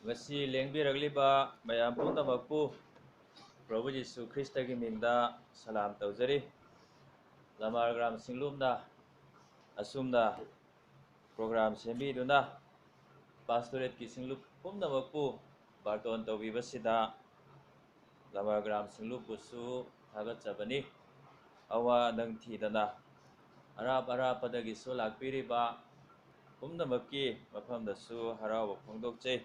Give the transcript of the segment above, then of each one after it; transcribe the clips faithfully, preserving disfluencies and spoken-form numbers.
ꯉꯁꯤ ꯂꯦꯡꯕꯤꯔꯛꯂꯤꯕ ꯃꯌꯥꯝ ꯄꯨꯝꯅꯃꯛꯄꯨ ꯄ꯭ꯔꯚꯨ ꯖꯤꯁꯨ ꯈ꯭ꯔꯤꯁꯇꯒꯤ ꯃꯤꯡꯗ ꯁꯂꯥꯝ ꯇꯧꯖꯔꯤ꯫ ꯂꯃꯥꯔ ꯒ꯭ꯔꯥꯝ ꯁꯤꯡꯂꯨꯞꯅ ꯑꯁꯨꯝꯅ ꯄ꯭ꯔꯣꯒ꯭ꯔꯥꯝ ꯁꯦꯝꯕꯤꯗꯨꯅ ꯄꯥꯁꯇꯣꯔꯦꯠꯀꯤ ꯁꯤꯡꯂꯨꯞ ꯄꯨꯝꯅꯃꯛꯄꯨ ꯕꯥꯔꯇꯣꯟ ꯇꯧꯕꯤꯕꯁꯤꯗ ꯂꯃꯥꯔ ꯒ꯭ꯔꯥꯝ ꯁꯤꯡꯂꯨꯞꯄꯨꯁꯨ ꯊꯥꯒꯠꯆꯕꯅꯤ꯫ ꯑꯋꯥ ꯅꯪ ꯊꯤꯗꯅ ꯑꯔꯥꯞ ꯑꯔꯥꯞꯄꯗꯒꯤꯁꯨ ꯂꯥꯛꯄꯤꯔꯤꯕ ꯄꯨꯝꯅꯃꯛꯀꯤ ꯃꯐꯝꯗꯁꯨ ꯍꯔꯥꯎꯕ ꯐꯣꯡꯗꯣꯛꯆꯩ꯫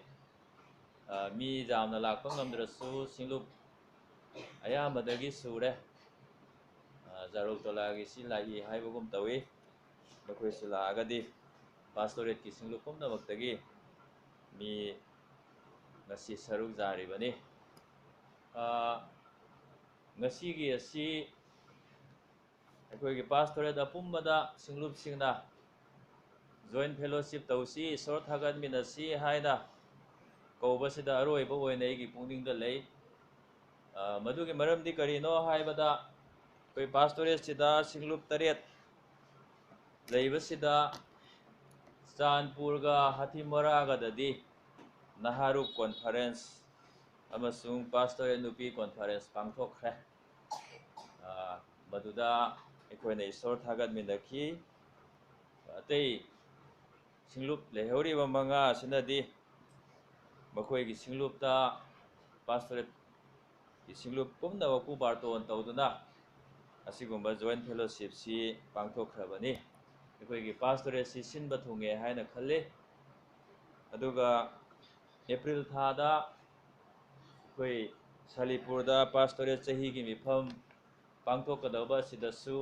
ꯑ, ꯃꯤ ꯌꯥꯝꯅ ꯂꯥꯛꯄ ꯉꯝꯗ꯭ꯔꯁꯨ ꯁꯤꯡꯂꯨꯞ ꯑꯌꯥꯝꯕꯗꯒꯤ ꯁꯨꯔꯦ꯫ ꯑ, ꯖꯥꯔꯣꯛ ꯇꯣꯂꯥꯒꯤ ꯁꯤ ꯂꯥꯛꯏ ꯍꯥꯏꯕꯒꯨꯝ ꯇꯧꯏ꯫ ꯃꯈꯣꯏꯁꯨ ꯂꯥꯛꯑꯒꯗꯤ ꯄꯥꯁꯇꯣꯔꯦꯠꯀꯤ ꯁꯤꯡꯂꯨꯞ ꯄꯨꯝꯅꯃꯛꯇꯒꯤ ꯃꯤ ꯉꯁꯤ ꯁꯔꯨꯛ ꯌꯥꯔꯤꯕꯅꯤ꯫ ꯑ, ꯉꯁꯤꯒꯤ ꯑꯁꯤ ꯑꯩꯈꯣꯏꯒꯤ ꯄꯥꯁꯇꯣꯔꯦꯠ ꯑꯄꯨꯝꯕꯗ ꯁꯤꯡꯂꯨꯞꯁꯤꯡꯅ ꯖꯣꯏꯟ ꯐꯦꯂꯣꯁꯤꯞ ꯇꯧꯁꯤ, ꯏꯁꯣꯔ ꯊꯥꯒꯠꯃꯤꯟꯅꯁꯤ ꯍꯥꯏꯅ ꯀꯧꯕꯁꯤꯗ ꯑꯔꯣꯏꯕ ꯑꯣꯏꯅ ꯑꯩꯒꯤ ꯄꯨꯛꯅꯤꯡꯗ ꯂꯩ꯫ ꯑ, ꯃꯗꯨꯒꯤ ꯃꯔꯝꯗꯤ ꯀꯔꯤꯅꯣ ꯍꯥꯏꯕꯗ, ꯑꯩꯈꯣꯏ ꯄꯥꯁꯇꯣꯔꯦꯠꯁꯤꯗ ꯁꯤꯡꯂꯨꯞ ꯇꯔꯦꯠ ꯂꯩꯕꯁꯤꯗ ꯆꯥꯟꯄꯨꯔꯒ ꯍꯥꯊꯤꯃꯣꯔꯥꯒꯗꯗꯤ ꯅꯍꯥꯔꯨꯞ ꯀꯣꯟꯐꯔꯦꯟꯁ ꯑꯃꯁꯨꯡ ꯄꯥꯁꯇꯣꯔꯦꯠ ꯅꯨꯄꯤ ꯀꯣꯟꯐꯔꯦꯟꯁ ꯄꯥꯡꯊꯣꯛꯈ꯭ꯔꯦ꯫ ꯑ, ꯃꯗꯨꯗ ꯑꯩꯈꯣꯏꯅ ꯏꯁꯣꯔ ꯊꯥꯒꯠꯃꯤꯟꯅꯈꯤ꯫ ꯑꯇꯩ ꯁꯤꯡꯂꯨꯞ ꯂꯩꯍꯧꯔꯤꯕ ꯃꯉꯥ ꯑꯁꯤꯅꯗꯤ ꯃꯈꯣꯏꯒꯤ ꯁꯤꯡꯂꯨꯞꯇ ꯄꯥꯁꯇꯣꯔꯦꯠꯀꯤ ꯁꯤꯡꯂꯨꯞ ꯄꯨꯝꯅꯃꯛꯄꯨ ꯕꯥꯔꯇꯣꯟ ꯇꯧꯗꯨꯅ ꯑꯁꯤꯒꯨꯝꯕ ꯖꯣꯏꯟ ꯐꯦꯂꯣꯁꯤꯞꯁꯤ ꯄꯥꯡꯊꯣꯛꯈ꯭ꯔꯕꯅꯤ꯫ ꯑꯩꯈꯣꯏꯒꯤ ꯄꯥꯁꯇꯣꯔꯦꯠꯁꯤ ꯁꯤꯟꯕ ꯊꯨꯡꯉꯦ ꯍꯥꯏꯅ ꯈꯜꯂꯤ꯫ ꯑꯗꯨꯒ ꯑꯦꯄ꯭ꯔꯤꯜ ꯊꯥꯗ ꯑꯩꯈꯣꯏ ꯁꯥꯂꯤꯄꯨꯔꯗ ꯄꯥꯁꯇꯣꯔꯦꯠ ꯆꯍꯤꯒꯤ ꯃꯤꯐꯝ ꯄꯥꯡꯊꯣꯛꯀꯗꯧꯕ ꯑꯁꯤꯗꯁꯨ,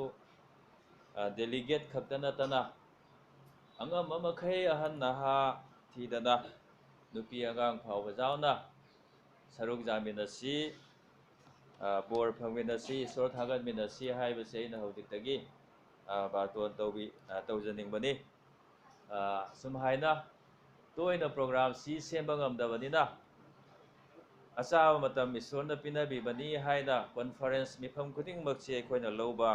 ꯑ, ꯗꯦꯂꯤꯒꯦꯠ ꯈꯛꯇ ꯅꯠꯇꯅ ꯑꯉꯝꯕ ꯃꯈꯩ ꯑꯍꯟ ꯅꯍꯥ ꯊꯤꯗꯅ ꯅꯨꯄꯤ ꯑꯉꯥꯡ ꯐꯥꯎꯕ ꯌꯥꯎꯅ ꯁꯔꯨꯛ ꯌꯥꯃꯤꯟꯅꯁꯤ, ꯑ, ꯕꯣꯔ ꯐꯪꯃꯤꯟꯅꯁꯤ, ꯏꯁꯣꯔ ꯊꯥꯒꯠꯃꯤꯟꯅꯁꯤ ꯍꯥꯏꯕꯁꯤ ꯑꯩꯅ ꯍꯧꯖꯤꯛꯇꯒꯤ, ꯑ, ꯕꯥꯔꯇꯣꯟ ꯇꯧꯕꯤ-, ꯑ, ꯇꯧꯖꯅꯤꯡꯕꯅꯤ꯫ ꯑ, ꯁꯨꯝ ꯍꯥꯏꯅ ꯇꯣꯏꯅ ꯄ꯭ꯔꯣꯒ꯭ꯔꯥꯝꯁꯤ ꯁꯦꯝꯕ ꯉꯝꯗꯕꯅꯤꯅ, ꯑꯆꯥꯕ ꯃꯇꯝ ꯏꯁꯣꯔꯅ ꯄꯤꯅꯕꯤꯕꯅꯤ ꯍꯥꯏꯅ ꯀꯣꯟꯐꯔꯦꯟꯁ ꯃꯤꯐꯝ ꯈꯨꯗꯤꯡꯃꯛꯁꯤ ꯑꯩꯈꯣꯏꯅ ꯂꯧꯕ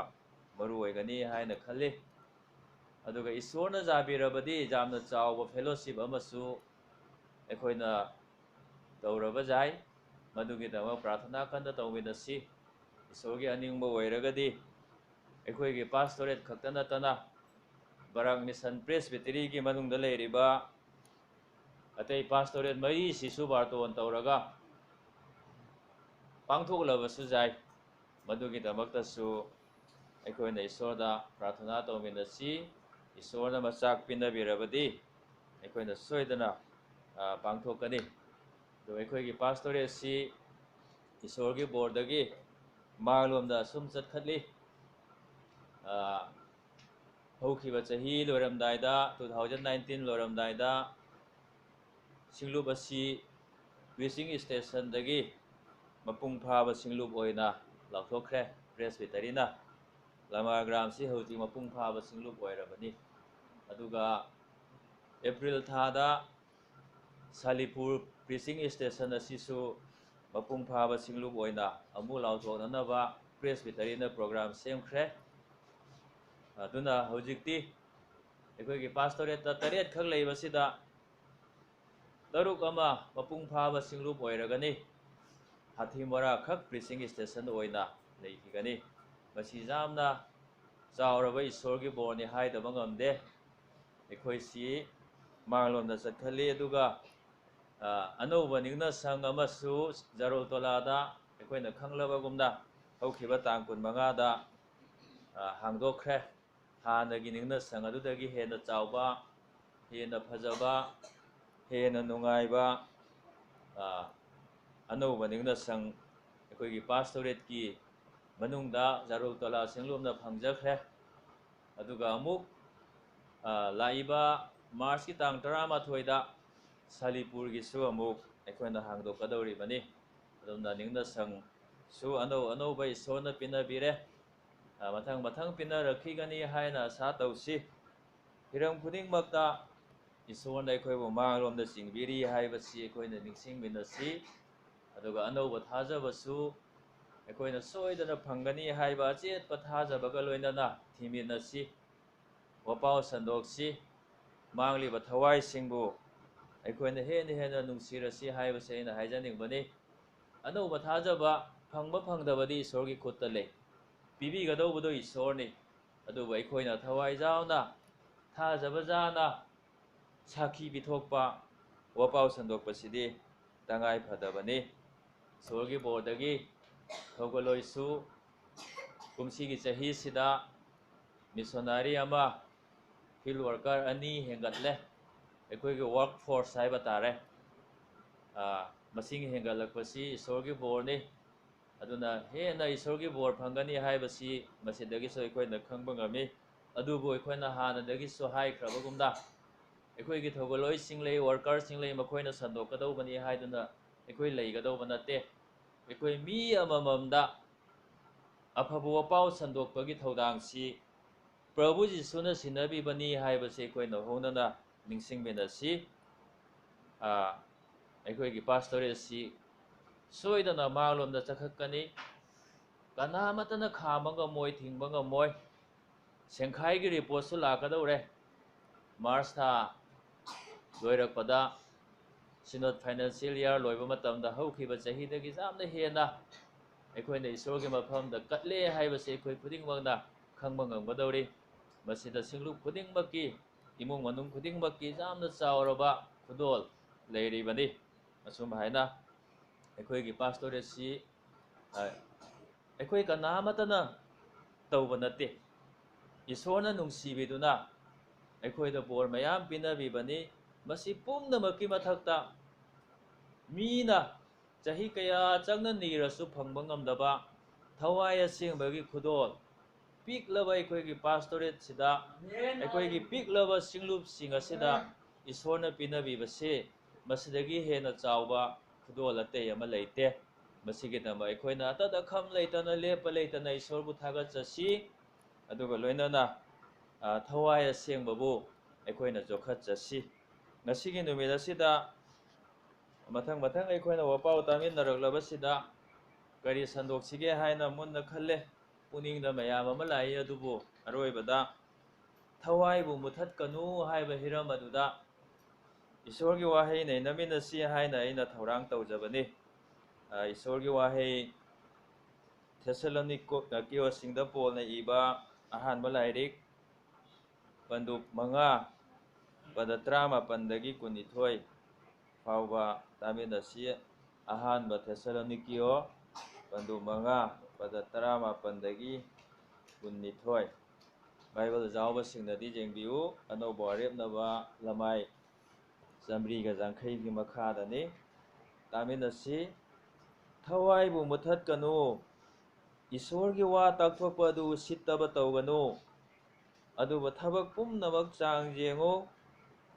ꯃꯔꯨ ꯑꯣꯏꯒꯅꯤ ꯍꯥꯏꯅ ꯈꯜꯂꯤ꯫ ꯑꯗꯨꯒ ꯏꯁꯣꯔꯅ ꯌꯥꯕꯤꯔꯕꯗꯤ ꯌꯥꯝꯅ ꯆꯥꯎꯕ ꯐꯦꯂꯣꯁꯤꯞ ꯑꯃꯁꯨ ꯑꯩꯈꯣꯏꯅ ꯇꯧꯔꯕ ꯌꯥꯏ꯫ ꯃꯗꯨꯒꯤꯗꯃꯛ ꯄ꯭ꯔꯥꯔꯊꯅꯥ ꯀꯟꯅ ꯇꯧꯃꯤꯟꯅꯁꯤ꯫ ꯏꯁꯣꯔꯒꯤ ꯑꯅꯤꯡꯕ ꯑꯣꯏꯔꯒꯗꯤ ꯑꯩꯈꯣꯏꯒꯤ ꯄꯥꯁꯇꯣꯔꯦꯠ ꯈꯛꯇ ꯅꯠꯇꯅ ꯕꯔꯥꯛ ꯃꯤꯁꯟ ꯄ꯭ꯔꯦꯁꯕꯤꯇꯔꯤꯒꯤ ꯃꯅꯨꯡꯗ ꯂꯩꯔꯤꯕ ꯑꯇꯩ ꯄꯥꯁꯇꯣꯔꯦꯠ ꯃꯔꯤꯁꯤꯁꯨ ꯕꯥꯔꯇꯣꯟ ꯇꯧꯔꯒ ꯄꯥꯡꯊꯣꯛꯂꯕꯁꯨ ꯌꯥꯏ꯫ ꯃꯗꯨꯒꯤꯗꯃꯛꯇꯁꯨ ꯑꯩꯈꯣꯏꯅ ꯏꯁꯣꯔꯗ ꯄ꯭ꯔꯥꯔꯊꯅꯥ ꯇꯧꯃꯤꯟꯅꯁꯤ꯫ ꯏꯁꯣꯔꯅ ꯃꯆꯥꯛ ꯄꯤꯅꯕꯤꯔꯕꯗꯤ ꯑꯩꯈꯣꯏꯅ ꯁꯣꯏꯗꯅ, ꯑ, ꯄꯥꯡꯊꯣꯛꯀꯅꯤ꯫ ꯑꯗꯣ ꯑꯩꯈꯣꯏꯒꯤ ꯄꯥꯁꯇꯣꯔꯦꯠꯁꯤ ꯏꯁꯣꯔꯒꯤ ꯕꯣꯔꯗꯒꯤ ꯃꯥꯡꯂꯣꯝꯗ ꯑꯁꯨꯝ ꯆꯠꯈꯠꯂꯤ꯫ ꯑ, ꯍꯧꯈꯤꯕ ꯆꯍꯤ ꯂꯣꯏꯔꯝꯗꯥꯏꯗ, two thousand nineteen ꯂꯣꯏꯔꯝꯗꯥꯏꯗ, ꯁꯤꯡꯂꯨꯞ ꯑꯁꯤ ꯄ꯭ꯔꯤꯆꯤꯡ ꯁ꯭ꯇꯦꯁꯟꯗꯒꯤ ꯃꯄꯨꯡ ꯐꯥꯕ ꯁꯤꯡꯂꯨꯞ ꯑꯣꯏꯅ ꯂꯥꯎꯊꯣꯛꯈ꯭ꯔꯦ꯫ ꯄ꯭ꯔꯦꯁꯕꯤꯇꯔꯤꯅ ꯂꯃꯥꯒ꯭ꯔꯥꯝꯁꯤ ꯍꯧꯖꯤꯛ ꯃꯄꯨꯡ ꯐꯥꯕ ꯁꯤꯡꯂꯨꯞ ꯑꯣꯏꯔꯕꯅꯤ꯫ ꯑꯗꯨꯒ ꯑꯦꯄ꯭ꯔꯤꯜ ꯊꯥꯗ ꯁꯥꯂꯤꯄꯨꯔ ꯄ꯭ꯔꯤꯆꯤꯡ ꯁ꯭ꯇꯦꯁꯟ ꯑꯁꯤꯁꯨ ꯃꯄꯨꯡ ꯐꯥꯕ ꯁꯤꯡꯂꯨꯞ ꯑꯣꯏꯅ ꯑꯃꯨꯛ ꯂꯥꯎꯊꯣꯛꯅꯅꯕ ꯄ꯭ꯔꯦꯁꯕꯤꯇꯔꯤꯅ ꯄ꯭ꯔꯣꯒ꯭ꯔꯥꯝ ꯁꯦꯝꯈ꯭ꯔꯦ꯫ ꯑꯗꯨꯅ ꯍꯧꯖꯤꯛꯇꯤ ꯑꯩꯈꯣꯏꯒꯤ ꯄꯥꯁꯇꯣꯔꯦꯠꯇ ꯇꯔꯦꯠꯈꯛ ꯂꯩꯕꯁꯤꯗ ꯇꯔꯨꯛ ꯑꯃ ꯃꯄꯨꯡ ꯐꯥꯕ ꯁꯤꯡꯂꯨꯞ ꯑꯣꯏꯔꯒꯅꯤ꯫ ꯍꯥꯊꯤꯃꯣꯔꯥ ꯈꯛ ꯄ꯭ꯔꯤꯆꯤꯡ ꯁ꯭ꯇꯦꯁꯟ ꯑꯣꯏꯅ ꯂꯩꯈꯤꯒꯅꯤ꯫ ꯃꯁꯤ ꯌꯥꯝꯅ ꯆꯥꯎꯔꯕ ꯏꯁꯣꯔꯒꯤ ꯕꯣꯔꯅꯤ ꯍꯥꯏꯗꯕ ꯉꯝꯗꯦ꯫ ꯑꯩꯈꯣꯏꯁꯤ ꯃꯥꯡꯂꯣꯝꯗ ꯆꯠꯈꯜꯂꯤ꯫ ꯑꯗꯨꯒ, ꯑ, ꯑꯅꯧꯕ ꯅꯤꯡꯅ ꯁꯪ ꯑꯃꯁꯨ ꯖꯔꯣꯜꯇꯣꯂꯥꯗ ꯑꯩꯈꯣꯏꯅ ꯈꯪꯂꯕꯒꯨꯝꯅ ꯍꯧꯈꯤꯕ ꯇꯥꯡ ꯀꯨꯟꯃꯉꯥꯗ, ꯑ, ꯍꯥꯡꯗꯣꯛꯈ꯭ꯔꯦ꯫ ꯍꯥꯟꯅꯒꯤ ꯅꯤꯡꯅ ꯁꯪ ꯑꯗꯨꯗꯒꯤ ꯍꯦꯟꯅ ꯆꯥꯎꯕ, ꯍꯦꯟꯅ ꯐꯖꯕ, ꯍꯦꯟꯅ ꯅꯨꯡꯉꯥꯏꯕ, ꯑ, ꯑꯅꯧꯕ ꯅꯤꯡꯅ ꯁꯪ ꯑꯩꯈꯣꯏꯒꯤ ꯄꯥꯁꯇꯣꯔꯦꯠꯀꯤ ꯃꯅꯨꯡꯗ ꯖꯔꯣꯜꯇꯣꯂꯥ ꯁꯤꯡꯂꯨꯞꯅ ꯐꯪꯖꯈ꯭ꯔꯦ꯫ ꯑꯗꯨꯒ ꯑꯃꯨꯛ, ꯑ, ꯂꯥꯛꯏꯕ ꯃꯥꯔꯆꯀꯤ ꯇꯥꯡ ꯇꯔꯥꯃꯥꯊꯣꯏꯗ ꯁꯥꯂꯤꯄꯨꯔꯒꯤꯁꯨ ꯑꯃꯨꯛ ꯑꯩꯈꯣꯏꯅ ꯍꯥꯡꯗꯣꯛꯀꯗꯧꯔꯤꯕꯅꯤ꯫ ꯑꯗꯨꯝꯅ ꯅꯤꯡꯅ ꯁꯪꯁꯨ ꯑꯅꯧ ꯑꯅꯧꯕ ꯏꯁꯣꯔꯅ ꯄꯤꯅꯕꯤꯔꯦ꯫ ꯑ, ꯃꯊꯪ ꯃꯊꯪ ꯄꯤꯅꯔꯛꯈꯤꯒꯅꯤ ꯍꯥꯏꯅ ꯑꯁꯥ ꯇꯧꯁꯤ꯫ ꯍꯤꯔꯝ ꯈꯨꯗꯤꯡꯃꯛꯇ ꯏꯁꯣꯔꯅ ꯑꯩꯈꯣꯏꯕꯨ ꯃꯥꯡꯂꯣꯝꯗ ꯆꯤꯡꯕꯤꯔꯤ ꯍꯥꯏꯕꯁꯤ ꯑꯩꯈꯣꯏꯅ ꯅꯤꯡꯁꯤꯡꯃꯤꯟꯅꯁꯤ꯫ ꯑꯗꯨꯒ ꯑꯅꯧꯕ ꯊꯥꯖꯕꯁꯨ ꯑꯩꯈꯣꯏꯅ ꯁꯣꯏꯗꯅ ꯐꯪꯒꯅꯤ ꯍꯥꯏꯕ ꯑꯆꯦꯠꯄ ꯊꯥꯖꯕꯒ ꯂꯣꯏꯅꯅ ꯊꯤꯃꯤꯟꯅꯁꯤ꯫ ꯋꯥꯄꯥꯎ ꯁꯟꯗꯣꯛꯁꯤ꯫ ꯃꯥꯡꯂꯤꯕ ꯊꯋꯥꯏꯁꯤꯡꯕꯨ ꯑꯩꯈꯣꯏꯅ ꯍꯦꯟꯅ ꯍꯦꯟꯅ ꯅꯨꯡꯁꯤꯔꯁꯤ ꯍꯥꯏꯕꯁꯦ ꯑꯩꯅ ꯍꯥꯏꯖꯅꯤꯡꯕꯅꯤ꯫ ꯑꯅꯧꯕ ꯊꯥꯖꯕ ꯐꯪꯕ ꯐꯪꯗꯕꯗꯤ ꯏꯁꯣꯔꯒꯤ ꯈꯨꯠꯇ ꯂꯩ꯫ ꯄꯤꯕꯤꯒꯗꯧꯕꯗꯣ ꯏꯁꯣꯔꯅꯤ꯫ ꯑꯗꯨꯕꯨ ꯑꯩꯈꯣꯏꯅ ꯊꯋꯥꯏ ꯌꯥꯎꯅ, ꯊꯥꯖꯕ ꯌꯥꯅ ꯁꯥꯈꯤ ꯄꯤꯊꯣꯛꯄ, ꯋꯥꯄꯥꯎ ꯁꯟꯗꯣꯛꯄꯁꯤꯗꯤ ꯇꯉꯥꯏ ꯐꯗꯕꯅꯤ꯫ ꯏꯁꯣꯔꯒꯤ ꯕꯣꯔꯗꯒꯤ ꯊꯧꯒꯜꯂꯣꯏꯁꯨ ꯀꯨꯝꯁꯤꯒꯤ ꯆꯍꯤꯁꯤꯗ ꯃꯤꯁꯣꯅꯥꯔꯤ ꯑꯃ, ꯐꯤꯜ ꯋꯥꯔꯀꯔ ꯑꯅꯤ ꯍꯦꯟꯒꯠꯂꯦ꯫ ꯑꯩꯈꯣꯏꯒꯤ ꯋꯥꯔꯛ ꯐꯣꯔꯁ ꯍꯥꯏꯕ ꯇꯥꯔꯦ, ꯑ, ꯃꯁꯤꯡ ꯍꯦꯟꯒꯠꯂꯛꯄꯁꯤ ꯏꯁꯣꯔꯒꯤ ꯕꯣꯔꯅꯤ꯫ ꯑꯗꯨꯅ ꯍꯦꯟꯅ ꯏꯁꯣꯔꯒꯤ ꯕꯣꯔ ꯐꯪꯒꯅꯤ ꯍꯥꯏꯕꯁꯤ ꯃꯁꯤꯗꯒꯤꯁꯨ ꯑꯩꯈꯣꯏꯅ ꯈꯪꯕ ꯉꯝꯃꯤ꯫ ꯑꯗꯨꯕꯨ ꯑꯩꯈꯣꯏꯅ ꯍꯥꯟꯅꯗꯒꯤꯁꯨ ꯍꯥꯏꯈ꯭ꯔꯕꯒꯨꯝꯅ, ꯑꯩꯈꯣꯏꯒꯤ ꯊꯧꯒꯜꯂꯣꯏꯁꯤꯡ ꯂꯩ, ꯋꯥꯔꯀꯔꯁꯤꯡ ꯂꯩ, ꯃꯈꯣꯏꯅ ꯁꯟꯗꯣꯛꯀꯗꯧꯕꯅꯤ ꯍꯥꯏꯗꯨꯅ ꯑꯩꯈꯣꯏ ꯂꯩꯒꯗꯧꯕ ꯅꯠꯇꯦ꯫ ꯑꯩꯈꯣꯏ ꯃꯤ ꯑꯃꯃꯝꯗ ꯑꯐꯕ ꯋꯥꯄꯥꯎ ꯁꯟꯗꯣꯛꯄꯒꯤ ꯊꯧꯗꯥꯡꯁꯤ ꯄ꯭ꯔꯚꯨ ꯖꯤꯁꯨꯅ ꯁꯤꯟꯅꯕꯤꯕꯅꯤ ꯍꯥꯏꯕꯁꯤ ꯑꯩꯈꯣꯏꯅ ꯍꯧꯅꯅ ꯅꯤꯡꯁꯤꯡꯃꯤꯟꯅꯁꯤ꯫ ꯑ, ꯑꯩꯈꯣꯏꯒꯤ ꯄꯥꯁꯇꯣꯔꯦꯠꯁꯤ ꯁꯣꯏꯗꯅ ꯃꯥꯡꯂꯣꯝꯗ ꯆꯠꯈꯠꯀꯅꯤ꯫ ꯀꯅꯥꯃꯠꯇꯅ ꯈꯥꯝꯕ ꯉꯝꯃꯣꯏ, ꯊꯤꯡꯕ ꯉꯝꯃꯣꯏ꯫ ꯁꯦꯡꯈꯥꯏꯒꯤ ꯔꯤꯄꯣꯔꯠꯁꯨ ꯂꯥꯛꯀꯗꯧꯔꯦ꯫ ꯃꯥꯔꯆ ꯊꯥ ꯂꯣꯏꯔꯛꯄꯗ, ꯁꯤꯅꯣꯗ ꯐꯥꯏꯅꯥꯟꯁꯤꯌꯦꯜ ꯏꯌꯥꯔ ꯂꯣꯏꯕ ꯃꯇꯝꯗ, ꯍꯧꯈꯤꯕ ꯆꯍꯤꯗꯒꯤ ꯌꯥꯝꯅ ꯍꯦꯟꯅ ꯑꯩꯈꯣꯏꯅ ꯏꯁꯣꯔꯒꯤ ꯃꯐꯝꯗ ꯀꯠꯂꯦ ꯍꯥꯏꯕꯁꯤ ꯑꯩꯈꯣꯏ ꯈꯨꯗꯤꯡꯃꯛꯅ ꯈꯪꯕ ꯉꯝꯒꯗꯧꯔꯤ꯫ ꯃꯁꯤꯗ ꯁꯤꯡꯂꯨꯞ ꯈꯨꯗꯤꯡꯃꯛꯀꯤ, ꯏꯃꯨꯡ ꯃꯅꯨꯡ ꯈꯨꯗꯤꯡꯃꯛꯀꯤ ꯌꯥꯝꯅ ꯆꯥꯎꯔꯕ ꯈꯨꯗꯣꯜ ꯂꯩꯔꯤꯕꯅꯤ꯫ ꯑꯁꯨꯝ ꯍꯥꯏꯅ ꯑꯩꯈꯣꯏꯒꯤ ꯄꯥꯁꯇꯣꯔꯦꯠꯁꯤ, ꯑ, ꯑꯩꯈꯣꯏ ꯀꯅꯥ ꯑꯃꯠꯇꯅ ꯇꯧꯕ ꯅꯠꯇꯦ꯫ ꯏꯁꯣꯔꯅ ꯅꯨꯡꯁꯤꯕꯤꯗꯨꯅ ꯑꯩꯈꯣꯏꯗ ꯕꯣꯔ ꯃꯌꯥꯝ ꯄꯤꯅꯕꯤꯕꯅꯤ꯫ ꯃꯁꯤ ꯄꯨꯝꯅꯃꯛꯀꯤ ꯃꯊꯛꯇ, ꯃꯤꯅ ꯆꯍꯤ ꯀꯌꯥ ꯆꯪꯅ ꯅꯤꯔꯁꯨ ꯐꯪꯕ ꯉꯝꯗꯕ ꯊꯋꯥꯏ ꯑꯁꯦꯡꯕꯒꯤ ꯈꯨꯗꯣꯜ, ꯄꯤꯛꯂꯕ ꯑꯩꯈꯣꯏꯒꯤ ꯄꯥꯁꯇꯣꯔꯦꯠꯁꯤꯗ, ꯑꯩꯈꯣꯏꯒꯤ ꯄꯤꯛꯂꯕ ꯁꯤꯡꯂꯨꯞꯁꯤꯡ ꯑꯁꯤꯗ ꯏꯁꯣꯔꯅ ꯄꯤꯅꯕꯤꯕꯁꯤ, ꯃꯁꯤꯗꯒꯤ ꯍꯦꯟꯅ ꯆꯥꯎꯕ ꯈꯨꯗꯣꯜ ꯑꯇꯩ ꯑꯃ ꯂꯩꯇꯦ꯫ ꯃꯁꯤꯒꯤꯗꯃꯛ ꯑꯩꯈꯣꯏꯅ ꯑꯇꯠ ꯑꯈꯝ ꯂꯩꯇꯅ, ꯂꯦꯞꯄ ꯂꯩꯇꯅ ꯏꯁꯣꯔꯕꯨ ꯊꯥꯒꯠꯆꯁꯤ꯫ ꯑꯗꯨꯒ ꯂꯣꯏꯅꯅ, ꯑ, ꯊꯋꯥꯏ ꯑꯁꯦꯡꯕꯕꯨ ꯑꯩꯈꯣꯏꯅ ꯆꯣꯛꯈꯠꯆꯁꯤ꯫ ꯉꯁꯤꯒꯤ ꯅꯨꯃꯤꯠ ꯑꯁꯤꯗ ꯃꯊꯪ ꯃꯊꯪ ꯑꯩꯈꯣꯏꯅ ꯋꯥꯄꯥꯎ ꯇꯥꯃꯤꯟꯅꯔꯛꯂꯕꯁꯤꯗ ꯀꯔꯤ ꯁꯟꯗꯣꯛꯁꯤꯒꯦ ꯍꯥꯏꯅ ꯃꯨꯟꯅ ꯈꯜꯂꯦ꯫ ꯄꯨꯛꯅꯤꯡꯗ ꯃꯌꯥꯝ ꯑꯃ ꯂꯥꯛꯏ, ꯑꯗꯨꯕꯨ ꯑꯔꯣꯏꯕꯗ "ꯊꯋꯥꯏꯕꯨ ꯃꯨꯊꯠꯀꯅꯨ" ꯍꯥꯏꯕ ꯍꯤꯔꯝ ꯑꯗꯨꯗ ꯏꯁꯣꯔꯒꯤ ꯋꯥꯍꯩ ꯅꯩꯅꯃꯤꯟꯅꯁꯤ ꯍꯥꯏꯅ ꯑꯩꯅ ꯊꯧꯔꯥꯡ ꯇꯧꯖꯕꯅꯤ꯫ ꯑ, ꯏꯁꯣꯔꯒꯤ ꯋꯥꯍꯩ ꯊꯦꯁꯥꯂꯣꯅꯤꯀꯣ-, ꯑ, ꯀꯤꯌꯣꯁꯤꯡꯗ ꯄꯣꯜꯅ ꯏꯕ ꯑꯍꯥꯟꯕ ꯂꯥꯏꯔꯤꯛ, ꯄꯟꯗꯨꯞ ꯃꯉꯥ, ꯄꯗ ꯇꯔꯥꯃꯥꯄꯟꯗꯒꯤ ꯀꯨꯟꯅꯤꯊꯣꯏ ꯐꯥꯎꯕ ꯇꯥꯃꯤꯟꯅꯁꯤ꯫ ꯑꯍꯥꯟꯕ ꯊꯦꯁꯥꯂꯣꯅꯤꯀꯤꯌꯣ, ꯄꯟꯗꯨꯞ ꯃꯉꯥ, ꯄꯗ ꯇꯔꯥꯃꯥꯄꯟꯗꯒꯤ ꯀꯨꯟꯅꯤꯊꯣꯏ꯫ ꯕꯥꯏꯕꯜ ꯌꯥꯎꯕꯁꯤꯡꯅꯗꯤ ꯌꯦꯡꯕꯤꯌꯨ, ꯑꯅꯧꯕ ꯋꯥꯔꯦꯞꯅꯕ ꯂꯃꯥꯏ ꯆꯥꯃ꯭ꯔꯤꯒ ꯌꯥꯡꯈꯩꯒꯤ ꯃꯈꯥꯗꯅꯤ꯫ ꯇꯥꯃꯤꯟꯅꯁꯤ꯫ ꯊꯋꯥꯏꯕꯨ ꯃꯨꯊꯠꯀꯅꯨ, ꯏꯁꯣꯔꯒꯤ ꯋꯥ ꯇꯥꯛꯊꯣꯛꯄ ꯑꯗꯨ ꯎꯁꯤꯠꯇꯕ ꯇꯧꯒꯅꯨ, ꯑꯗꯨꯕꯨ ꯊꯕꯛ ꯄꯨꯝꯅꯃꯛ ꯆꯥꯡ ꯌꯦꯡꯉꯨ,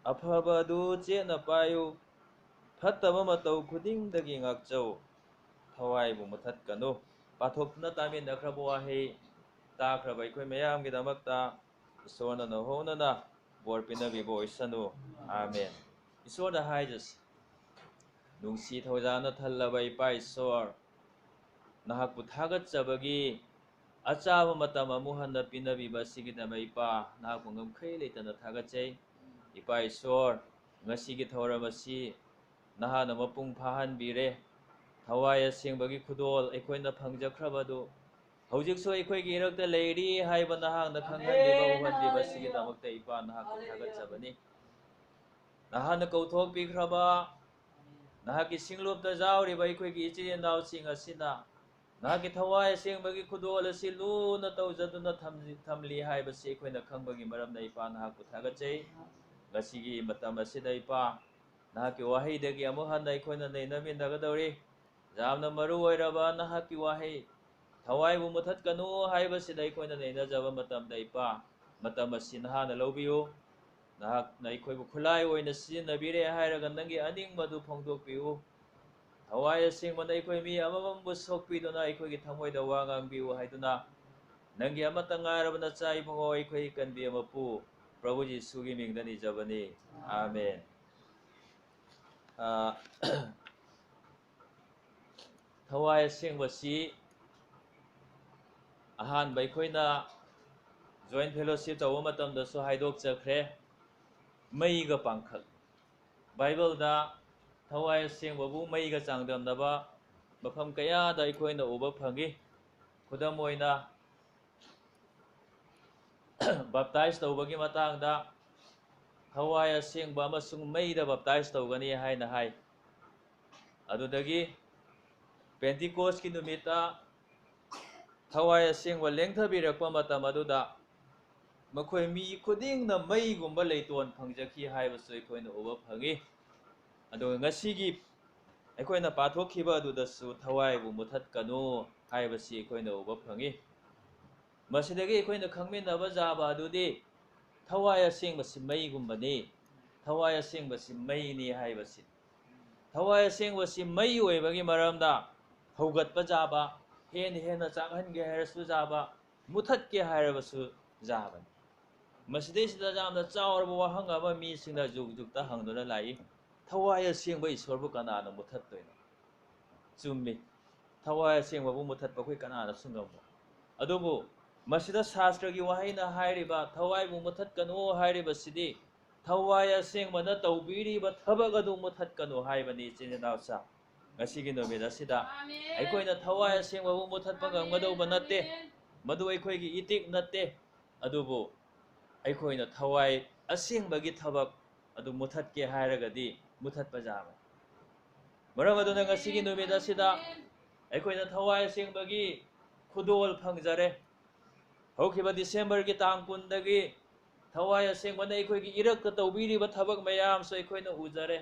ꯑꯐꯕ ꯑꯗꯨ ꯆꯦꯠꯅ ꯄꯥꯏꯌꯨ, ꯐꯠꯇꯕ ꯃꯇꯧ ꯈꯨꯗꯤꯡꯗꯒꯤ ꯉꯥꯛꯆꯧ, ꯊꯋꯥꯏꯕꯨ ꯃꯨꯊꯠꯀꯅꯨ꯫ ꯄꯥꯊꯣꯛꯇꯨꯅ ꯇꯥꯃꯤꯟꯅꯈ꯭ꯔꯕ ꯋꯥꯍꯩ ꯇꯥꯈ꯭ꯔꯕ ꯑꯩꯈꯣꯏ ꯃꯌꯥꯝꯒꯤꯗꯃꯛꯇ ꯏꯁꯣꯔꯅ ꯅꯧꯍꯧꯅꯅ ꯕꯣꯔ ꯄꯤꯅꯕꯤꯕ ꯑꯣꯏꯁꯅꯨ꯫ ꯑꯥꯃꯦꯟ꯫ ꯏꯁꯣꯔꯗ ꯍꯥꯏꯖꯁꯤ꯫ ꯅꯨꯡꯁꯤ ꯊꯧꯖꯥꯅ ꯊꯜꯂꯕ ꯏꯄꯥ ꯏꯁꯣꯔ, ꯅꯍꯥꯛꯄꯨ ꯊꯥꯒꯠꯆꯕꯒꯤ ꯑꯆꯥꯕ ꯃꯇꯝ ꯑꯃꯨꯛ ꯍꯟꯅ ꯄꯤꯅꯕꯤꯕ ꯑꯁꯤꯒꯤꯗꯃꯛ ꯏꯄꯥ ꯅꯍꯥꯛꯄꯨ ꯉꯝꯈꯩ ꯂꯩꯇꯅ ꯊꯥꯒꯠꯆꯩ꯫ ꯏꯄꯥ ꯏꯁꯣꯔ, ꯉꯁꯤꯒꯤ ꯊꯧꯔꯝ ꯑꯁꯤ ꯅꯍꯥꯛꯅ ꯃꯄꯨꯡ ꯐꯥꯍꯟꯕꯤꯔꯦ꯫ ꯊꯋꯥꯏ ꯑꯁꯦꯡꯕꯒꯤ ꯈꯨꯗꯣꯜ ꯑꯩꯈꯣꯏꯅ ꯐꯪꯖꯈ꯭ꯔꯕꯗꯨ ꯍꯧꯖꯤꯛꯁꯨ ꯑꯩꯈꯣꯏꯒꯤ ꯏꯔꯛꯇ ꯂꯩꯔꯤ ꯍꯥꯏꯕ ꯅꯍꯥꯛꯅ ꯈꯪꯍꯟꯕꯤꯕ, ꯎꯍꯟꯕꯤꯕ ꯑꯁꯤꯒꯤꯗꯃꯛꯇ ꯏꯄꯥ ꯅꯍꯥꯛꯄꯨ ꯊꯥꯒꯠꯆꯕꯅꯤ꯫ ꯅꯍꯥꯛꯅ ꯀꯧꯊꯣꯛꯄꯤꯈ꯭ꯔꯕ ꯅꯍꯥꯛꯀꯤ ꯁꯤꯡꯂꯨꯞꯇ ꯌꯥꯎꯔꯤꯕ ꯑꯩꯈꯣꯏꯒꯤ ꯏꯆꯤꯜ ꯏꯅꯥꯎꯁꯤꯡ ꯑꯁꯤꯅ ꯅꯍꯥꯛꯀꯤ ꯊꯋꯥꯏ ꯑꯁꯦꯡꯕꯒꯤ ꯈꯨꯗꯣꯜ ꯑꯁꯤ ꯂꯨꯅ ꯇꯧꯖꯗꯨꯅ ꯊꯝ-, ꯊꯝꯂꯤ ꯍꯥꯏꯕꯁꯤ ꯑꯩꯈꯣꯏꯅ ꯈꯪꯕꯒꯤ ꯃꯔꯝꯅ ꯏꯄꯥ ꯅꯍꯥꯛꯄꯨ ꯊꯥꯒꯠꯆꯩ꯫ ꯉꯁꯤꯒꯤ ꯃꯇꯝ ꯑꯁꯤꯗ ꯏꯄꯥ ꯅꯍꯥꯛꯀꯤ ꯋꯥꯍꯩꯗꯒꯤ ꯑꯃꯨꯛ ꯍꯟꯅ ꯑꯩꯈꯣꯏꯅ ꯅꯩꯅꯃꯤꯟꯅꯒꯗꯧꯔꯤ꯫ ꯌꯥꯝꯅ ꯃꯔꯨ ꯑꯣꯏꯔꯕ ꯅꯍꯥꯛꯀꯤ ꯋꯥꯍꯩ, "ꯊꯋꯥꯏꯕꯨ ꯃꯨꯊꯠꯀꯅꯨ" ꯍꯥꯏꯕꯁꯤꯗ ꯑꯩꯈꯣꯏꯅ ꯅꯩꯅꯖꯕ ꯃꯇꯝꯗ ꯏꯄꯥ, ꯃꯇꯝ ꯑꯁꯤ ꯅꯍꯥꯛꯅ ꯂꯧꯕꯤꯌꯨ꯫ ꯅꯍꯥꯛꯅ ꯑꯩꯈꯣꯏꯕꯨ ꯈꯨꯠꯂꯥꯏ ꯑꯣꯏꯅ ꯁꯤꯖꯤꯟꯅꯕꯤꯔꯦ ꯍꯥꯏꯔꯒ ꯅꯪꯒꯤ ꯑꯅꯤꯡꯕꯗꯨ ꯐꯣꯡꯗꯣꯛꯄꯤꯌꯨ꯫ ꯊꯋꯥꯏ ꯑꯁꯦꯡꯕꯅ ꯑꯩꯈꯣꯏ ꯃꯤ ꯑꯃꯃꯝꯕꯨ ꯁꯣꯛꯄꯤꯗꯨꯅ ꯑꯩꯈꯣꯏꯒꯤ ꯊꯃꯣꯏꯗ ꯋꯥ ꯉꯥꯡꯕꯤꯌꯨ ꯍꯥꯏꯗꯨꯅ ꯅꯪꯒꯤ ꯑꯃꯠꯇ ꯉꯥꯏꯔꯕ ꯅꯆꯥ ꯏꯕꯨꯡꯉꯣ ꯑꯩꯈꯣꯏ ꯀꯟꯕꯤ ꯃꯄꯨ ꯄ꯭ꯔꯚꯨ ꯖꯤꯁꯨꯒꯤ ꯃꯤꯡꯗ ꯅꯤꯖꯕꯅꯤ꯫ ꯑꯥꯃꯦꯟ꯫ ꯑ, ꯊꯋꯥꯏ ꯑꯁꯦꯡꯕꯁꯤ ꯑꯍꯥꯟꯕ ꯑꯩꯈꯣꯏꯅ joint fellowship ꯇꯧꯕ ꯃꯇꯝꯗꯁꯨ ꯍꯥꯏꯗꯣꯛꯆꯈ꯭ꯔꯦ, ꯃꯩꯒ ꯄꯥꯡꯈꯛ꯫ ꯕꯥꯏꯕꯜꯗ ꯊꯋꯥꯏ ꯑꯁꯦꯡꯕꯕꯨ ꯃꯩꯒ ꯆꯥꯡꯗꯝꯅꯕ ꯃꯐꯝ ꯀꯌꯥꯗ ꯑꯩꯈꯣꯏꯅ ꯎꯕ ꯐꯪꯏ꯫ ꯈꯨꯗꯝ ꯑꯣꯏꯅ, ꯕꯥꯞꯇꯥꯏꯖ ꯇꯧꯕꯒꯤ ꯃꯇꯥꯡꯗ ꯊꯋꯥꯏ ꯑꯁꯦꯡꯕ ꯑꯃꯁꯨꯡ ꯃꯩꯗ ꯕꯥꯞꯇꯥꯏꯖ ꯇꯧꯒꯅꯤ ꯍꯥꯏꯅ ꯍꯥꯏ꯫ ꯑꯗꯨꯗꯒꯤ ꯄꯦꯟꯇꯤꯀꯣꯁꯀꯤ ꯅꯨꯃꯤꯠꯇ ꯊꯋꯥꯏ ꯑꯁꯦꯡꯕ ꯂꯦꯡꯊꯕꯤꯔꯛꯄ ꯃꯇꯝ ꯑꯗꯨꯗ ꯃꯈꯣꯏ ꯃꯤ ꯈꯨꯗꯤꯡꯅ ꯃꯩꯒꯨꯝꯕ ꯂꯩꯇꯣꯟ ꯐꯪꯖꯈꯤ ꯍꯥꯏꯕꯁꯨ ꯑꯩꯈꯣꯏꯅ ꯎꯕ ꯐꯪꯏ꯫ ꯑꯗꯨꯒ ꯉꯁꯤꯒꯤ ꯑꯩꯈꯣꯏꯅ ꯄꯥꯊꯣꯛꯈꯤꯕ ꯑꯗꯨꯗꯁꯨ "ꯊꯋꯥꯏꯕꯨ ꯃꯨꯊꯠꯀꯅꯨ" ꯍꯥꯏꯕꯁꯤ ꯑꯩꯈꯣꯏꯅ ꯎꯕ ꯐꯪꯏ꯫ ꯃꯁꯤꯗꯒꯤ ꯑꯩꯈꯣꯏꯅ ꯈꯪꯃꯤꯟꯅꯕ ꯌꯥꯕ ꯑꯗꯨꯗꯤ ꯊꯋꯥꯏ ꯑꯁꯦꯡꯕꯁꯤ ꯃꯩꯒꯨꯝꯕꯅꯤ, ꯊꯋꯥꯏ ꯑꯁꯦꯡꯕꯁꯤ ꯃꯩꯅꯤ ꯍꯥꯏꯕꯁꯤ꯫ ꯊꯋꯥꯏ ꯑꯁꯦꯡꯕꯁꯤ ꯃꯩ ꯑꯣꯏꯕꯒꯤ ꯃꯔꯝꯗ ꯍꯧꯒꯠꯄ ꯌꯥꯕ, ꯍꯦꯟꯅ ꯍꯦꯟꯅ ꯆꯥꯛꯍꯟꯒꯦ ꯍꯥꯏꯔꯁꯨ ꯌꯥꯕ, ꯃꯨꯊꯠꯀꯦ ꯍꯥꯏꯔꯕꯁꯨ ꯌꯥꯕꯅꯤ꯫ ꯃꯁꯤꯗꯩꯁꯤꯗ ꯌꯥꯝꯅ ꯆꯥꯎꯔꯕ ꯋꯥꯍꯪ ꯑꯃ ꯃꯤꯁꯤꯡꯅ ꯖꯨꯛ ꯖꯨꯛꯇ ꯍꯪꯗꯨꯅ ꯂꯥꯛꯏ, "ꯊꯋꯥꯏ ꯑꯁꯦꯡꯕ ꯏꯁꯣꯔꯕꯨ ꯀꯅꯥꯅ ꯃꯨꯊꯠꯇꯣꯏꯅꯣ?" ꯆꯨꯝꯃꯤ, ꯊꯋꯥꯏ ꯑꯁꯦꯡꯕꯕꯨ ꯃꯨꯊꯠꯄ ꯑꯩꯈꯣꯏ ꯀꯅꯥꯅꯁꯨ ꯉꯝꯃꯣꯏ꯫ ꯑꯗꯨꯕꯨ ꯃꯁꯤꯗ ꯁꯥꯁꯇ꯭ꯔꯒꯤ ꯋꯥꯍꯩꯅ ꯍꯥꯏꯔꯤꯕ "ꯊꯋꯥꯏꯕꯨ ꯃꯨꯊꯠꯀꯅꯨ" ꯍꯥꯏꯔꯤꯕꯁꯤꯗꯤ ꯊꯋꯥꯏ ꯑꯁꯦꯡꯕꯅ ꯇꯧꯕꯤꯔꯤꯕ ꯊꯕꯛ ꯑꯗꯨ ꯃꯨꯊꯠꯀꯅꯨ ꯍꯥꯏꯕꯅꯤ, ꯏꯆꯤꯟ ꯏꯅꯥꯎꯁꯥ꯫ ꯉꯁꯤꯒꯤ ꯅꯨꯃꯤꯠ ꯑꯁꯤꯗ ꯑꯩꯈꯣꯏꯅ ꯊꯋꯥꯏ ꯑꯁꯦꯡꯕꯕꯨ ꯃꯨꯊꯠꯄ ꯉꯝꯒꯗꯧꯕ ꯅꯠꯇꯦ꯫ ꯃꯗꯨ ꯑꯩꯈꯣꯏꯒꯤ ꯏꯇꯤꯛ ꯅꯠꯇꯦ꯫ ꯑꯗꯨꯕꯨ ꯑꯩꯈꯣꯏꯅ ꯊꯋꯥꯏ ꯑꯁꯦꯡꯕꯒꯤ ꯊꯕꯛ ꯑꯗꯨ ꯃꯨꯊꯠꯀꯦ ꯍꯥꯏꯔꯒꯗꯤ ꯃꯨꯊꯠꯄ ꯌꯥꯕꯅꯤ꯫ ꯃꯔꯝ ꯑꯗꯨꯅ ꯉꯁꯤꯒꯤ ꯅꯨꯃꯤꯠ ꯑꯁꯤꯗ ꯑꯩꯈꯣꯏꯅ ꯊꯋꯥꯏ ꯑꯁꯦꯡꯕꯒꯤ ꯈꯨꯗꯣꯜ ꯐꯪꯖꯔꯦ꯫ ꯍꯧꯈꯤꯕ ꯗꯤꯁꯦꯝꯕꯔꯒꯤ ꯇꯥꯡ ꯀꯨꯟꯗꯒꯤ ꯊꯋꯥꯏ ꯑꯁꯦꯡꯕꯅ ꯑꯩꯈꯣꯏꯒꯤ ꯏꯔꯛꯇ ꯇꯧꯕꯤꯔꯤꯕ ꯊꯕꯛ ꯃꯌꯥꯝꯁꯨ ꯑꯩꯈꯣꯏꯅ ꯎꯖꯔꯦ꯫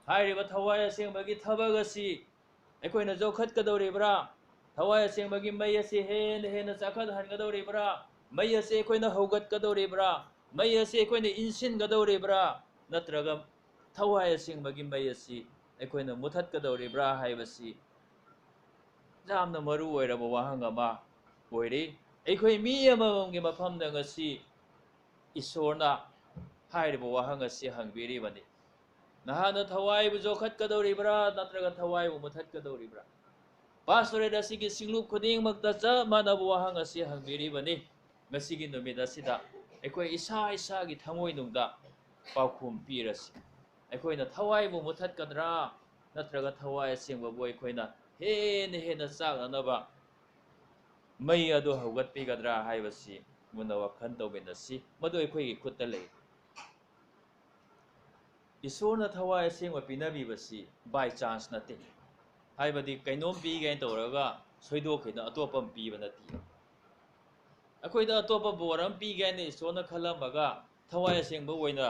ꯍꯥꯏꯔꯤꯕ ꯊꯋꯥꯏ ꯑꯁꯦꯡꯕꯒꯤ ꯊꯕꯛ ꯑꯁꯤ ꯑꯩꯈꯣꯏꯅ ꯌꯣꯛꯈꯠꯀꯗꯧꯔꯤꯕ꯭ꯔꯥ? ꯊꯋꯥꯏ ꯑꯁꯦꯡꯕꯒꯤ ꯃꯩ ꯑꯁꯤ ꯍꯦꯟꯅ ꯍꯦꯟꯅ ꯆꯥꯈꯠꯍꯟꯒꯗꯧꯔꯤꯕ꯭ꯔꯥ? ꯃꯩ ꯑꯁꯤ ꯑꯩꯈꯣꯏꯅ ꯍꯧꯒꯠꯀꯗꯧꯔꯤꯕ꯭ꯔꯥ? ꯃꯩ ꯑꯁꯤ ꯑꯩꯈꯣꯏꯅ ꯏꯟꯁꯤꯟꯒꯗꯧꯔꯤꯕ꯭ꯔꯥ? ꯅꯠꯇ꯭ꯔꯒ ꯊꯋꯥꯏ ꯑꯁꯦꯡꯕꯒꯤ ꯃꯩ ꯑꯁꯤ ꯑꯩꯈꯣꯏꯅ ꯃꯨꯊꯠꯀꯗꯧꯔꯤꯕ꯭ꯔꯥ ꯍꯥꯏꯕꯁꯤ ꯌꯥꯝꯅ ꯃꯔꯨ ꯑꯣꯏꯔꯕ ꯋꯥꯍꯪ ꯑꯃ ꯑꯣꯏꯔꯤ꯫ ꯑꯩꯈꯣꯏ ꯃꯤ ꯑꯃꯃꯝꯒꯤ ꯃꯐꯝꯗ ꯉꯁꯤ ꯏꯁꯣꯔꯅ ꯍꯥꯏꯔꯤꯕ ꯋꯥꯍꯪ ꯑꯁꯤ ꯍꯪꯕꯤꯔꯤꯕꯅꯤ꯫ ꯅꯍꯥꯛꯅ ꯊꯋꯥꯏꯕꯨ ꯌꯣꯛꯈꯠꯀꯗꯧꯔꯤꯕ꯭ꯔꯥ, ꯅꯠꯇ꯭ꯔꯒ ꯊꯋꯥꯏꯕꯨ ꯃꯨꯊꯠꯀꯗꯧꯔꯤꯕ꯭ꯔꯥ? ꯄꯥꯁꯇꯣꯔꯦꯠ ꯑꯁꯤꯒꯤ ꯁꯤꯡꯂꯨꯞ ꯈꯨꯗꯤꯡꯃꯛꯇ ꯆꯞ ꯃꯥꯟꯅꯕ ꯋꯥꯍꯪ ꯑꯁꯤ ꯍꯪꯕꯤꯔꯤꯕꯅꯤ꯫ ꯉꯁꯤꯒꯤ ꯅꯨꯃꯤꯠ ꯑꯁꯤꯗ ꯑꯩꯈꯣꯏ ꯏꯁꯥ ꯏꯁꯥꯒꯤ ꯊꯃꯣꯏꯅꯨꯡꯗ ꯄꯥꯎꯈꯨꯝ ꯄꯤꯔꯁꯤ꯫ ꯑꯩꯈꯣꯏꯅ ꯊꯋꯥꯏꯕꯨ ꯃꯨꯊꯠꯀꯗ꯭ꯔꯥ, ꯅꯠꯇ꯭ꯔꯒ ꯊꯋꯥꯏ ꯑꯁꯦꯡꯕꯕꯨ ꯑꯩꯈꯣꯏꯅ ꯍꯦꯟꯅ ꯍꯦꯟꯅ ꯆꯥꯛꯅꯅꯕ ꯃꯩ ꯑꯗꯨ ꯍꯧꯒꯠꯄꯤꯒꯗ꯭ꯔꯥ ꯍꯥꯏꯕꯁꯤ ꯃꯨꯟꯅ ꯋꯥꯈꯜ ꯇꯧꯃꯤꯟꯅꯁꯤ꯫ ꯃꯗꯨ ꯑꯩꯈꯣꯏꯒꯤ ꯈꯨꯠꯇ ꯂꯩ꯫ ꯏꯁꯣꯔꯅ ꯊꯋꯥꯏ ꯑꯁꯦꯡꯕ ꯄꯤꯅꯕꯤꯕꯁꯤ by chance ꯅꯠꯇꯦ꯫ ꯍꯥꯏꯕꯗꯤ ꯀꯩꯅꯣꯝ ꯄꯤꯒꯦꯅ ꯇꯧꯔꯒ ꯁꯣꯏꯗꯣꯛꯈꯤꯗꯅ ꯑꯇꯣꯞꯄ ꯑꯃ ꯄꯤꯕ ꯅꯠꯇꯦ꯫ ꯑꯩꯈꯣꯏꯗ ꯑꯇꯣꯞꯄ ꯕꯣꯔ ꯑꯃ ꯄꯤꯒꯦ ꯍꯥꯏꯅ ꯏꯁꯣꯔꯅ ꯈꯜꯂꯝꯃꯒ ꯊꯋꯥꯏ ꯑꯁꯦꯡꯕ ꯑꯣꯏꯅ,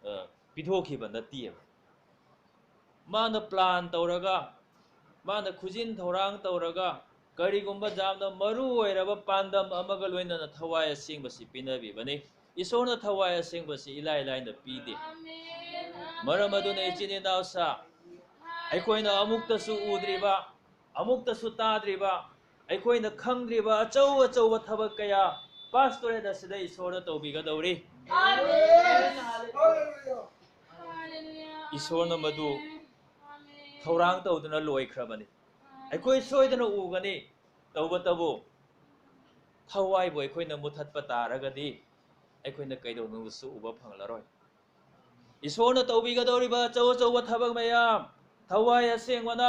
ꯑ, ꯄꯤꯊꯣꯛꯈꯤꯕ ꯅꯠꯇꯦꯕ꯫ ꯃꯥꯅ plan ꯇꯧꯔꯒ, ꯃꯥꯅ ꯈꯨꯖꯤꯟ ꯊꯧꯔꯥꯡ ꯇꯧꯔꯒ, ꯀꯔꯤꯒꯨꯝꯕ ꯌꯥꯝꯅ ꯃꯔꯨ ꯑꯣꯏꯔꯕ ꯄꯥꯟꯗꯝ ꯑꯃꯒ ꯂꯣꯏꯅꯅ ꯊꯋꯥꯏ ꯑꯁꯦꯡꯕꯁꯤ ꯄꯤꯅꯕꯤꯕꯅꯤ꯫ ꯏꯁꯣꯔꯅ ꯊꯋꯥꯏ ꯑꯁꯦꯡꯕꯁꯤ ꯏꯂꯥꯏ ꯂꯥꯏꯅ ꯄꯤꯗꯦ꯫ ꯃꯔꯝ ꯑꯗꯨꯅ ꯏꯆꯤꯟ ꯏꯅꯥꯎꯁꯥ, ꯑꯩꯈꯣꯏꯅ ꯑꯃꯨꯛꯇꯁꯨ ꯎꯗ꯭ꯔꯤꯕ, ꯑꯃꯨꯛꯇꯁꯨ ꯇꯥꯗ꯭ꯔꯤꯕ, ꯑꯩꯈꯣꯏꯅ ꯈꯪꯗ꯭ꯔꯤꯕ ꯑꯆꯧ ꯑꯆꯧꯕ ꯊꯕꯛ ꯀꯌꯥ pastorate ꯑꯁꯤꯗ ꯏꯁꯣꯔꯅ ꯇꯧꯕꯤꯒꯗꯧꯔꯤ꯫ ꯏꯁꯣꯔꯅ ꯃꯗꯨ ꯊꯧꯔꯥꯡ ꯇꯧꯗꯨꯅ ꯂꯣꯏꯈ꯭ꯔꯕꯅꯤ꯫ ꯑꯩꯈꯣꯏ ꯁꯣꯏꯗꯅ ꯎꯒꯅꯤ꯫ ꯇꯧꯕꯇꯕꯨ ꯊꯋꯥꯏꯕꯨ ꯑꯩꯈꯣꯏꯅ ꯃꯨꯊꯠꯄ ꯇꯥꯔꯒꯗꯤ ꯑꯩꯈꯣꯏꯅ ꯀꯩꯗꯧꯅꯨꯡꯗꯁꯨ ꯎꯕ ꯐꯪꯂꯔꯣꯏ꯫ ꯏꯁꯣꯔꯅ ꯇꯧꯕꯤꯒꯗꯧꯔꯤꯕ ꯑꯆꯧ ꯑꯆꯧꯕ ꯊꯕꯛ ꯃꯌꯥꯝ, ꯊꯋꯥꯏ ꯑꯁꯦꯡꯕꯅ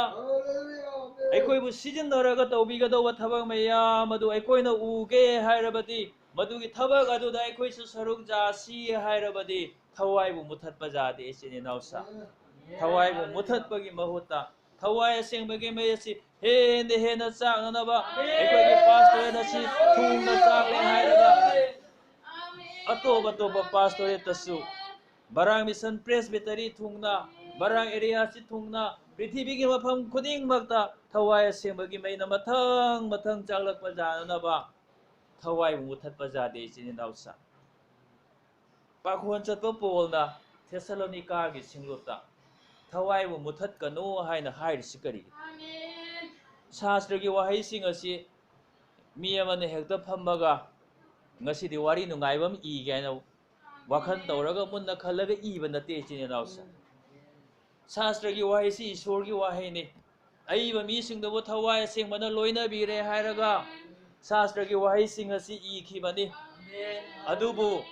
ꯑꯩꯈꯣꯏꯕꯨ ꯁꯤꯖꯤꯟꯅꯔꯒ ꯇꯧꯕꯤꯒꯗꯧꯕ ꯊꯕꯛ ꯃꯌꯥꯝ ꯑꯗꯨ ꯑꯩꯈꯣꯏꯅ ꯎꯒꯦ ꯍꯥꯏꯔꯕꯗꯤ, ꯃꯗꯨꯒꯤ ꯊꯕꯛ ꯑꯗꯨꯗ ꯑꯩꯈꯣꯏꯁꯨ ꯁꯔꯨꯛ ꯌꯥꯁꯤ ꯍꯥꯏꯔꯕꯗꯤ, ꯊꯋꯥꯏꯕꯨ ꯃꯨꯊꯠꯄ ꯌꯥꯗꯦ, ꯏꯆꯤꯟ ꯏꯅꯥꯎꯁꯥ꯫ ꯊꯋꯥꯏꯕꯨ ꯃꯨꯊꯠꯄꯒꯤ ꯃꯍꯨꯠꯇ ꯊꯋꯥꯏ ꯑꯁꯦꯡꯕꯒꯤ ꯃꯩ ꯑꯁꯤ ꯍꯦꯟꯅ ꯍꯦꯟꯅ ꯆꯥꯛꯅꯅꯕ ꯑꯩꯈꯣꯏꯒꯤ pastorate ꯑꯁꯤ ꯊꯨꯡꯅ ꯆꯥꯛꯂꯦ ꯍꯥꯏꯔꯒ ꯑꯇꯣꯞ ꯑꯇꯣꯞꯄ pastorate ꯇꯁꯨ, ꯕꯔꯥꯡ Mission Presbytery ꯊꯨꯡꯅ, ꯕꯔꯥꯡ area ꯑꯁꯤ ꯊꯨꯡꯅ, ꯄ꯭ꯔꯤꯊꯤꯕꯤꯒꯤ ꯃꯐꯝ ꯈꯨꯗꯤꯡꯃꯛꯇ ꯊꯋꯥꯏ ꯑꯁꯦꯡꯕꯒꯤ ꯃꯩꯅ ꯃꯊꯪ ꯃꯊꯪ ꯆꯥꯛꯂꯛꯄ ꯌꯥꯅꯅꯕ ꯊꯋꯥꯏꯕꯨ ꯃꯨꯊꯠꯄ ꯌꯥꯗꯦ, ꯏꯆꯤꯟ ꯏꯅꯥꯎꯁꯥ꯫ ꯄꯥꯈꯣꯟ ꯆꯠꯄ ꯄꯣꯜꯅ ꯊꯦꯁꯥꯂꯣꯅꯤꯀꯥꯒꯤ ꯁꯤꯡꯂꯨꯞꯇ ꯊꯋꯥꯏꯕꯨ ꯃꯨꯊꯠꯀꯅꯨ ꯍꯥꯏꯅ ꯍꯥꯏꯔꯤꯁꯤ ꯀꯔꯤꯒꯤꯅꯣ? ꯁꯥꯁꯇ꯭ꯔꯒꯤ ꯋꯥꯍꯩꯁꯤꯡ ꯑꯁꯤ ꯃꯤ ꯑꯃꯅ ꯍꯦꯛꯇ ꯐꯝꯃꯒ ꯉꯁꯤꯗꯤ ꯋꯥꯔꯤ ꯅꯨꯡꯉꯥꯏꯕ ꯑꯃ ꯏꯒꯦ ꯍꯥꯏꯅ ꯋꯥꯈꯜ ꯇꯧꯔꯒ ꯃꯨꯟꯅ ꯈꯜꯂꯒ ꯏꯕ ꯅꯠꯇꯦ, ꯏꯆꯤꯟ ꯏꯅꯥꯎꯁꯦ꯫ ꯁꯥꯁꯇ꯭ꯔꯒꯤ ꯋꯥꯍꯩꯁꯤ ꯏꯁꯣꯔꯒꯤ ꯋꯥꯍꯩꯅꯤ꯫ ꯑꯏꯕ ꯃꯤꯁꯤꯡꯗꯨꯕꯨ ꯊꯋꯥꯏ ꯑꯁꯦꯡꯕꯅ ꯂꯣꯏꯅꯕꯤꯔꯦ ꯍꯥꯏꯔꯒ ꯁꯥꯁꯇ꯭ꯔꯒꯤ ꯋꯥꯍꯩꯁꯤꯡ ꯑꯁꯤ ꯏꯈꯤꯕꯅꯤ꯫ ꯑꯗꯨꯕꯨ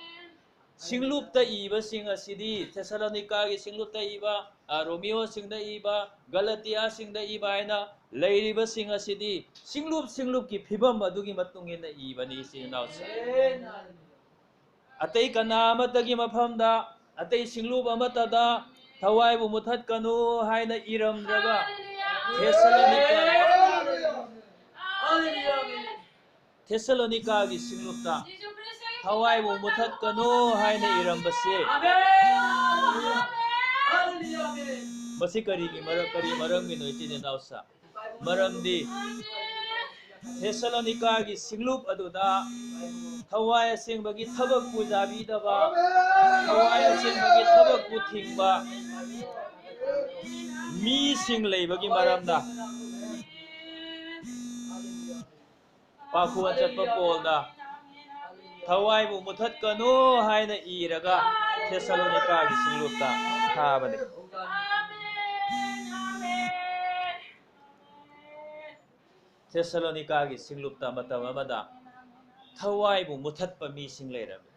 ꯁꯤꯡꯂꯨꯞꯇ ꯏꯕꯁꯤꯡ ꯑꯁꯤꯗꯤ, ꯊꯦꯁꯥꯂꯣꯅꯤꯀꯥꯒꯤ ꯁꯤꯡꯂꯨꯞꯇ ꯏꯕ, ꯑ, ꯔꯣꯃꯤꯌꯣꯁꯤꯡꯗ ꯏꯕ, ꯒꯂꯇꯤꯌꯥꯁꯤꯡꯗ ꯏꯕ ꯍꯥꯏꯅ ꯂꯩꯔꯤꯕꯁꯤꯡ ꯑꯁꯤꯗꯤ ꯁꯤꯡꯂꯨꯞ ꯁꯤꯡꯂꯨꯞꯀꯤ ꯐꯤꯕꯝ ꯑꯗꯨꯒꯤ ꯃꯇꯨꯡ ꯏꯟꯅ ꯏꯕꯅꯤ, ꯏꯆꯤꯟ ꯏꯅꯥꯎꯁꯤꯡ꯫ ꯑꯇꯩ ꯀꯅꯥ ꯑꯃꯠꯇꯒꯤ ꯃꯐꯝꯗ, ꯑꯇꯩ ꯁꯤꯡꯂꯨꯞ ꯑꯃꯠꯇꯗ ꯊꯋꯥꯏꯕꯨ ꯃꯨꯊꯠꯀꯅꯨ ꯍꯥꯏꯅ ꯏꯔꯝꯗ꯭ꯔꯕ ꯊꯦꯁꯥꯂꯣꯅꯤꯀꯥ, ꯊꯦꯁꯥꯂꯣꯅꯤꯀꯥꯒꯤ ꯁꯤꯡꯂꯨꯞꯇ ꯊꯋꯥꯏꯕꯨ ꯃꯨꯊꯠꯀꯅꯨ ꯍꯥꯏꯅ ꯏꯔꯝꯕꯁꯦ, ꯃꯁꯤ ꯀꯔꯤꯒꯤ ꯃꯔꯝ, ꯀꯔꯤ ꯃꯔꯝꯒꯤꯅꯣ, ꯏꯆꯤꯟ ꯏꯅꯥꯎꯁꯥ? ꯃꯔꯝꯗꯤ ꯊꯦꯁꯥꯂꯣꯅꯤꯀꯥꯒꯤ ꯁꯤꯡꯂꯨꯞ ꯑꯗꯨꯗ ꯊꯋꯥꯏ ꯑꯁꯦꯡꯕꯒꯤ ꯊꯕꯛꯄꯨ ꯌꯥꯕꯤꯗꯕ, ꯊꯋꯥꯏ ꯑꯁꯦꯡꯕꯒꯤ ꯊꯕꯛꯄꯨ ꯊꯤꯡꯕ ꯃꯤꯁꯤꯡ ꯂꯩꯕꯒꯤ ꯃꯔꯝꯗ ꯄꯥꯈꯣꯟ ꯆꯠꯄ ꯄꯣꯜꯅ ꯊꯋꯥꯏꯕꯨ ꯃꯨꯊꯠꯀꯅꯨ ꯍꯥꯏꯅ ꯏꯔꯒ ꯊꯦꯁꯥꯂꯣꯅꯤꯀꯥꯒꯤ ꯁꯤꯡꯂꯨꯞꯇ ꯊꯥꯕꯅꯤ꯫ ꯊꯦꯁꯥꯂꯣꯅꯤꯀꯥꯒꯤ ꯁꯤꯡꯂꯨꯞꯇ ꯃꯇꯝ ꯑꯃꯗ ꯊꯋꯥꯏꯕꯨ ꯃꯨꯊꯠꯄ ꯃꯤꯁꯤꯡ ꯂꯩꯔꯝꯃꯤ꯫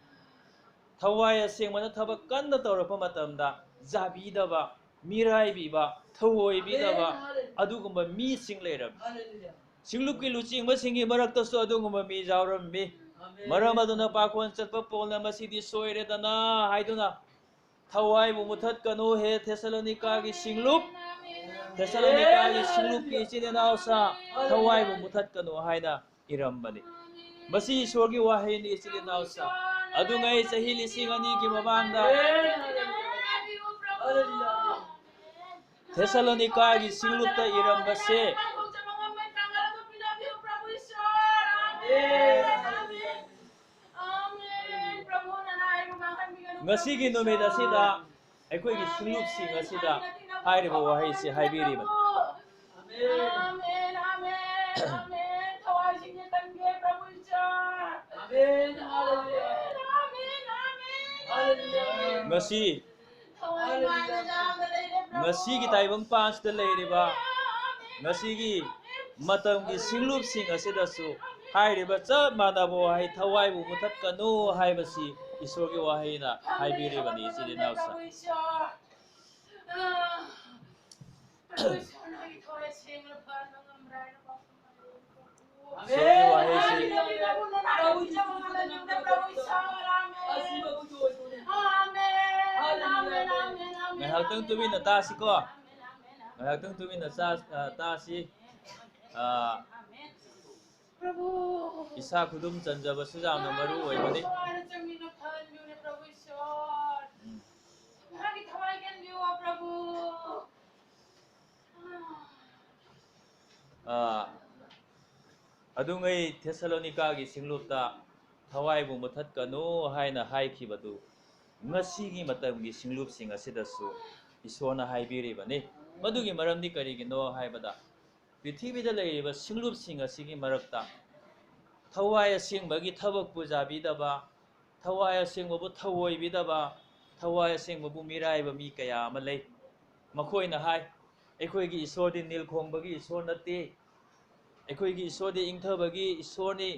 ꯊꯋꯥꯏ ꯑꯁꯦꯡꯕꯅ ꯊꯕꯛ ꯀꯟꯅ ꯇꯧꯔꯛꯄ ꯃꯇꯝꯗ ꯌꯥꯕꯤꯗꯕ, ꯃꯤꯔꯥꯏꯕꯤꯕ, ꯊꯧꯑꯣꯏꯕꯤꯗꯕ ꯑꯗꯨꯒꯨꯝꯕ ꯃꯤꯁꯤꯡ ꯂꯩꯔꯝꯃꯤ꯫ ꯁꯤꯡꯂꯨꯞꯀꯤ ꯂꯨꯆꯤꯡꯕꯁꯤꯡꯒꯤ ꯃꯔꯛꯇꯁꯨ ꯑꯗꯨꯒꯨꯝꯕ ꯃꯤ ꯌꯥꯎꯔꯝꯃꯤ꯫ ꯃꯔꯝ ꯑꯗꯨꯅ ꯄꯥꯈꯣꯟ ꯆꯠꯄ ꯄꯣꯜꯅ ꯃꯁꯤꯗꯤ ꯁꯣꯏꯔꯦꯗꯅ ꯍꯥꯏꯗꯨꯅ, "ꯊꯋꯥꯏꯕꯨ ꯃꯨꯊꯠꯀꯅꯨ, ꯍꯦ ꯊꯦꯁꯥꯂꯣꯅꯤꯀꯥꯒꯤ ꯁꯤꯡꯂꯨꯞ, ꯊꯦꯁꯥꯂꯣꯅꯤꯀꯥꯒꯤ ꯁꯤꯡꯂꯨꯞꯀꯤ ꯏꯆꯤꯟ ꯏꯅꯥꯎꯁꯥ, ꯊꯋꯥꯏꯕꯨ ꯃꯨꯊꯠꯀꯅꯨ" ꯍꯥꯏꯅ ꯏꯔꯝꯕꯅꯤ꯫ ꯃꯁꯤ ꯏꯁꯣꯔꯒꯤ ꯋꯥꯍꯩꯅꯤ, ꯏꯆꯤꯟ ꯏꯅꯥꯎꯁꯥ꯫ ꯑꯗꯨꯉꯩ ꯆꯍꯤ ꯂꯤꯁꯤꯡ ꯑꯅꯤꯒꯤ ꯃꯃꯥꯡꯗ ꯊꯦꯁꯥꯂꯣꯅꯤꯀꯥꯒꯤ ꯁꯤꯡꯂꯨꯞꯇ ꯏꯔꯝꯕꯁꯦ, ꯉꯁꯤꯒꯤ ꯅꯨꯃꯤꯠ ꯑꯁꯤꯗ ꯑꯩꯈꯣꯏꯒꯤ ꯁꯤꯡꯂꯨꯞꯁꯤꯡ ꯑꯁꯤꯗ ꯍꯥꯏꯔꯤꯕ ꯋꯥꯍꯩꯁꯤ ꯍꯥꯏꯕꯤꯔꯤꯕꯅꯤ꯫ ꯉꯁꯤ, ꯉꯁꯤꯒꯤ ꯇꯥꯏꯕꯪ ꯄꯥꯟꯁꯤꯗ ꯂꯩꯔꯤꯕ ꯉꯁꯤꯒꯤ ꯃꯇꯝꯒꯤ ꯁꯤꯡꯂꯨꯞꯁꯤꯡ ꯑꯁꯤꯗꯁꯨ ꯍꯥꯏꯔꯤꯕ ꯆꯞ ꯃꯥꯟꯅꯕ ꯋꯥꯍꯩ, "ꯊꯋꯥꯏꯕꯨ ꯃꯨꯊꯠꯀꯅꯨ" ꯍꯥꯏꯕꯁꯤ ꯏꯁꯣꯔꯒꯤ ꯋꯥꯍꯩꯅ ꯍꯥꯏꯕꯤꯔꯤꯕꯅꯤ, ꯏꯆꯤꯟ ꯏꯅꯥꯎꯁꯤꯡ꯫ ꯏꯁꯣꯔꯒꯤ ꯋꯥꯍꯩꯁꯤ ꯉꯥꯏꯍꯥꯛꯇꯪ ꯇꯨꯃꯤꯟꯅ ꯇꯥꯁꯤꯀꯣ꯫ ꯉꯥꯏꯍꯥꯛꯇꯪ ꯇꯨꯃꯤꯟꯅ ꯆꯥ-, ꯑ, ꯇꯥꯁꯤ꯫ ꯑ, ꯏꯁꯥ ꯈꯨꯗꯨꯝ ꯆꯟꯖꯕꯁꯨ ꯌꯥꯝꯅ ꯃꯔꯨ ꯑꯣꯏꯕꯅꯤ꯫ ꯎꯝ꯫ ꯑ, ꯑꯗꯨꯉꯩ ꯊꯦꯁꯁꯥꯂꯣꯅꯤꯀꯥꯒꯤ ꯁꯤꯡꯂꯨꯞꯇ "ꯊꯋꯥꯏꯕꯨ ꯃꯨꯊꯠꯀꯅꯨ" ꯍꯥꯏꯅ ꯍꯥꯏꯈꯤꯕꯗꯨ ꯉꯁꯤꯒꯤ ꯃꯇꯝꯒꯤ ꯁꯤꯡꯂꯨꯞꯁꯤꯡ ꯑꯁꯤꯗꯁꯨ ꯏꯁꯣꯔꯅ ꯍꯥꯏꯕꯤꯔꯤꯕꯅꯤ꯫ ꯃꯗꯨꯒꯤ ꯃꯔꯝꯗꯤ ꯀꯔꯤꯒꯤꯅꯣ ꯍꯥꯏꯕꯗ, ꯄ꯭ꯔꯤꯊꯤꯕꯤꯗ ꯂꯩꯔꯤꯕ ꯁꯤꯡꯂꯨꯞꯁꯤꯡ ꯑꯁꯤꯒꯤ ꯃꯔꯛꯇ ꯊꯋꯥꯏ ꯑꯁꯦꯡꯕꯒꯤ ꯊꯕꯛꯄꯨ ꯌꯥꯕꯤꯗꯕ, ꯊꯋꯥꯏ ꯑꯁꯦꯡꯕꯕꯨ ꯊꯧꯑꯣꯏꯕꯤꯗꯕ, ꯊꯋꯥꯏ ꯑꯁꯦꯡꯕꯕꯨ ꯃꯤꯔꯥꯏꯕ ꯃꯤ ꯀꯌꯥ ꯑꯃ ꯂꯩ꯫ ꯃꯈꯣꯏꯅ ꯍꯥꯏ, "ꯑꯩꯈꯣꯏꯒꯤ ꯏꯁꯣꯔꯗꯤ ꯅꯤꯜ ꯈꯣꯡꯕꯒꯤ ꯏꯁꯣꯔ ꯅꯠꯇꯦ꯫ ꯑꯩꯈꯣꯏꯒꯤ ꯏꯁꯣꯔꯗꯤ ꯏꯪꯊꯕꯒꯤ ꯏꯁꯣꯔꯅꯤ꯫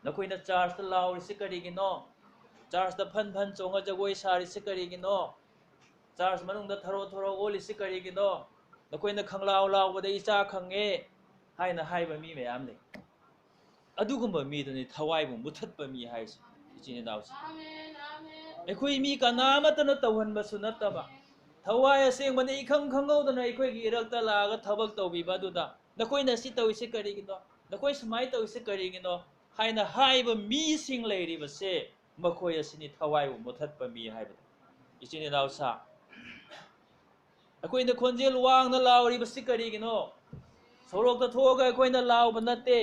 ꯅꯈꯣꯏꯅ ꯆꯥꯔꯆꯇ ꯂꯥꯎꯔꯤꯁꯤ ꯀꯔꯤꯒꯤꯅꯣ? ꯆꯥꯔꯆꯇ ꯐꯟ ꯐꯟ ꯆꯣꯡꯉ ꯖꯒꯣꯏ ꯁꯥꯔꯤꯁꯤ ꯀꯔꯤꯒꯤꯅꯣ? ꯆꯥꯔꯆ ꯃꯅꯨꯡꯗ ꯊꯔꯣ ꯊꯔꯣ ꯑꯣꯜꯂꯤꯁꯤ ꯀꯔꯤꯒꯤꯅꯣ? ꯅꯈꯣꯏꯅ ꯈꯪꯂꯥꯎ ꯂꯥꯎꯕꯗ ꯏꯆꯥ ꯈꯪꯉꯦ" ꯍꯥꯏꯅ ꯍꯥꯏꯕ ꯃꯤ ꯃꯌꯥꯝ ꯂꯩ꯫ ꯑꯗꯨꯒꯨꯝꯕ ꯃꯤꯗꯨꯅꯤ ꯊꯋꯥꯏꯕꯨ ꯃꯨꯊꯠꯄ ꯃꯤ ꯍꯥꯏꯁꯦ, ꯏꯆꯤꯟ ꯏꯅꯥꯎꯁꯦ꯫ ꯑꯩꯈꯣꯏ ꯃꯤ ꯀꯅꯥ ꯑꯃꯠꯇꯅ ꯇꯧꯍꯟꯕꯁꯨ ꯅꯠꯇꯕ, ꯊꯋꯥꯏ ꯑꯁꯦꯡꯕꯅ ꯏꯈꯪ ꯈꯪꯍꯧꯗꯅ ꯑꯩꯈꯣꯏꯒꯤ ꯏꯔꯛꯇ ꯂꯥꯛꯑꯒ ꯊꯕꯛ ꯇꯧꯕꯤꯕ ꯑꯗꯨꯗ, "ꯅꯈꯣꯏꯅ ꯑꯁꯤ ꯇꯧꯔꯤꯁꯦ ꯀꯔꯤꯒꯤꯅꯣ? ꯅꯈꯣꯏ ꯁꯨꯃꯥꯏꯅ ꯇꯧꯔꯤꯁꯦ ꯀꯔꯤꯒꯤꯅꯣ?" ꯍꯥꯏꯅ ꯍꯥꯏꯕ ꯃꯤꯁꯤꯡ ꯂꯩꯔꯤꯕꯁꯦ, ꯃꯈꯣꯏ ꯑꯁꯤꯅꯤ ꯊꯋꯥꯏꯕꯨ ꯃꯨꯊꯠꯄ ꯃꯤ ꯍꯥꯏꯕꯗꯣ꯫ ꯏꯆꯤꯟ ꯏꯅꯥꯎ ꯁꯥ, ꯑꯩꯈꯣꯏꯅ ꯈꯣꯟꯖꯦꯜ ꯋꯥꯡꯅ ꯂꯥꯎꯔꯤꯕꯁꯤ ꯀꯔꯤꯒꯤꯅꯣ? ꯁꯣꯔꯣꯛꯇ ꯊꯣꯛꯑꯒ ꯑꯩꯈꯣꯏꯅ ꯂꯥꯎꯕ ꯅꯠꯇꯦ꯫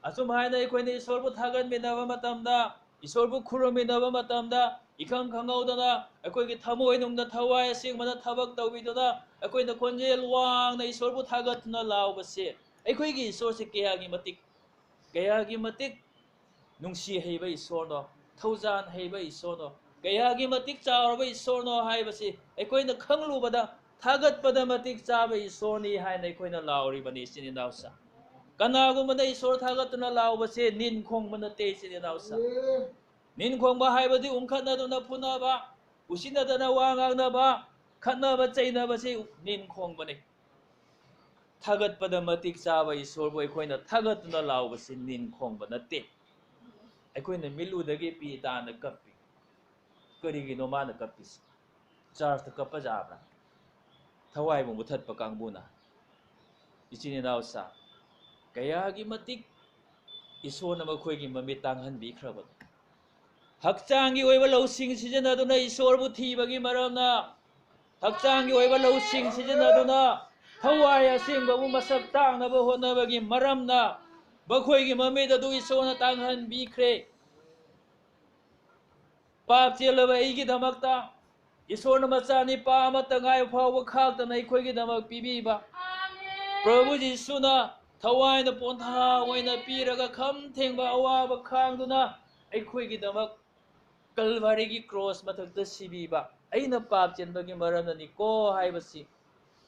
ꯑꯆꯨꯝ ꯍꯥꯏꯅ ꯑꯩꯈꯣꯏꯅ ꯏꯁꯣꯔꯕꯨ ꯊꯥꯒꯠꯃꯤꯟꯅꯕ ꯃꯇꯝꯗ, ꯏꯁꯣꯔꯕꯨ ꯈꯨꯔꯨꯝꯃꯤꯟꯅꯕ ꯃꯇꯝꯗ, ꯏꯈꯪ ꯈꯪꯍꯧꯗꯅ ꯑꯩꯈꯣꯏꯒꯤ ꯊꯃꯣꯏꯅꯨꯡꯗ ꯊꯋꯥꯏ ꯑꯁꯦꯡꯕꯅ ꯊꯕꯛ ꯇꯧꯕꯤꯗꯨꯅ ꯑꯩꯈꯣꯏꯅ ꯈꯣꯟꯖꯦꯜ ꯋꯥꯡꯅ ꯏꯁꯣꯔꯕꯨ ꯊꯥꯒꯠꯇꯨꯅ ꯂꯥꯎꯕꯁꯦ, ꯑꯩꯈꯣꯏꯒꯤ ꯏꯁꯣꯔꯁꯦ ꯀꯌꯥꯒꯤ ꯃꯇꯤꯛ, ꯀꯌꯥꯒꯤ ꯃꯇꯤꯛ ꯅꯨꯡꯁꯤ ꯍꯩꯕ ꯏꯁꯣꯔꯅꯣ, ꯊꯧꯖꯥꯟ ꯍꯩꯕ ꯏꯁꯣꯔꯅꯣ, ꯀꯌꯥꯒꯤ ꯃꯇꯤꯛ ꯆꯥꯎꯔꯕ ꯏꯁꯣꯔꯅꯣ ꯍꯥꯏꯕꯁꯤ ꯑꯩꯈꯣꯏꯅ ꯈꯪꯂꯨꯕꯗ, ꯊꯥꯒꯠꯄꯗ ꯃꯇꯤꯛ ꯆꯥꯕ ꯏꯁꯣꯔꯅꯤ ꯍꯥꯏꯅ ꯑꯩꯈꯣꯏꯅ ꯂꯥꯎꯔꯤꯕꯅꯤ, ꯏꯆꯤꯟ ꯏꯅꯥꯎꯁꯥ꯫ ꯀꯅꯥꯒꯨꯝꯕꯅ ꯏꯁꯣꯔ ꯊꯥꯒꯠꯇꯨꯅ ꯂꯥꯎꯕꯁꯦ ꯅꯤꯟ ꯈꯣꯡꯕ ꯅꯠꯇꯦ, ꯏꯆꯤꯟ ꯏꯅꯥꯎꯁꯥ꯫ ꯅꯤꯟ ꯈꯣꯡꯕ ꯍꯥꯏꯕꯗꯤ ꯎꯪꯈꯠꯅꯗꯨꯅ ꯐꯨꯅꯕ, ꯎꯁꯤꯟꯅꯗꯅ ꯋꯥ ꯉꯥꯡꯅꯕ, ꯈꯠꯅꯕ ꯆꯩꯅꯕꯁꯤ ꯅꯤꯟ ꯈꯣꯡꯕꯅꯤ꯫ ꯊꯥꯒꯠꯄꯗ ꯃꯇꯤꯛ ꯆꯥꯕ ꯏꯁꯣꯔꯕꯨ ꯑꯩꯈꯣꯏꯅ ꯊꯥꯒꯠꯇꯨꯅ ꯂꯥꯎꯕꯁꯤ ꯅꯤꯟ ꯈꯣꯡꯕ ꯅꯠꯇꯦ꯫ ꯑꯩꯈꯣꯏꯅ ꯃꯤꯠꯂꯨꯗꯒꯤ ꯄꯤ ꯇꯥꯅ ꯀꯞꯄꯤ꯫ ꯀꯔꯤꯒꯤꯅꯣ ꯃꯥꯅ ꯀꯞꯄꯤꯁꯤ? ꯆꯥꯔꯖꯇ ꯀꯞꯄ ꯌꯥꯕ꯭ꯔꯥ? ꯊꯋꯥꯏꯕꯨ ꯃꯨꯊꯠꯄ ꯀꯥꯡꯕꯨꯅ꯫ ꯏꯆꯤꯟ ꯏꯅꯥꯎꯁꯥ, ꯀꯌꯥꯒꯤ ꯃꯇꯤꯛ ꯏꯁꯣꯔꯅ ꯃꯈꯣꯏꯒꯤ ꯃꯃꯤꯠ ꯇꯥꯡꯍꯟꯕꯤꯈ꯭ꯔꯕꯅꯣ꯫ ꯍꯛꯆꯥꯡꯒꯤ ꯑꯣꯏꯕ ꯂꯧꯁꯤꯡ ꯁꯤꯖꯤꯟꯅꯗꯨꯅ ꯏꯁꯣꯔꯕꯨ ꯊꯤꯕꯒꯤ ꯃꯔꯝꯅ, ꯍꯛꯆꯥꯡꯒꯤ ꯑꯣꯏꯕ ꯂꯧꯁꯤꯡ ꯁꯤꯖꯤꯟꯅꯗꯨꯅ ꯊꯋꯥꯏ ꯑꯁꯦꯡꯕꯕꯨ ꯃꯁꯛ ꯇꯥꯛꯅꯕ ꯍꯣꯠꯅꯕꯒꯤ ꯃꯔꯝꯅ ꯃꯈꯣꯏꯒꯤ ꯃꯃꯤꯠ ꯑꯗꯨ ꯏꯁꯣꯔꯅ ꯇꯥꯡꯍꯟꯕꯤꯈ꯭ꯔꯦ꯫ ꯄꯥꯞ ꯆꯦꯜꯂꯕ ꯑꯩꯒꯤꯗꯃꯛꯇ ꯏꯁꯣꯔꯅ ꯃꯆꯥꯅꯤꯄꯥ ꯑꯃꯠꯇ ꯉꯥꯏꯕ ꯐꯥꯎꯕ ꯈꯥꯛꯇꯅ ꯑꯩꯈꯣꯏꯒꯤꯗꯃꯛ ꯄꯤꯕꯤꯕ꯫ ꯄ꯭ꯔꯚꯨ ꯖꯤꯁꯨꯅ ꯊꯋꯥꯏꯅ ꯄꯣꯟꯊꯥ ꯑꯣꯏꯅ ꯄꯤꯔꯒ ꯈꯝ ꯊꯦꯡꯕ ꯑꯋꯥꯕ ꯈꯥꯡꯗꯨꯅ ꯑꯩꯈꯣꯏꯒꯤꯗꯃꯛ ꯀꯜꯚꯥꯔꯤꯒꯤ ꯀ꯭ꯔꯣꯁ ꯃꯊꯛꯇ ꯁꯤꯕꯤꯕ꯫ ꯑꯩꯅ ꯄꯥꯞ ꯆꯦꯟꯕꯒꯤ ꯃꯔꯝꯅꯅꯤꯀꯣ ꯍꯥꯏꯕꯁꯤ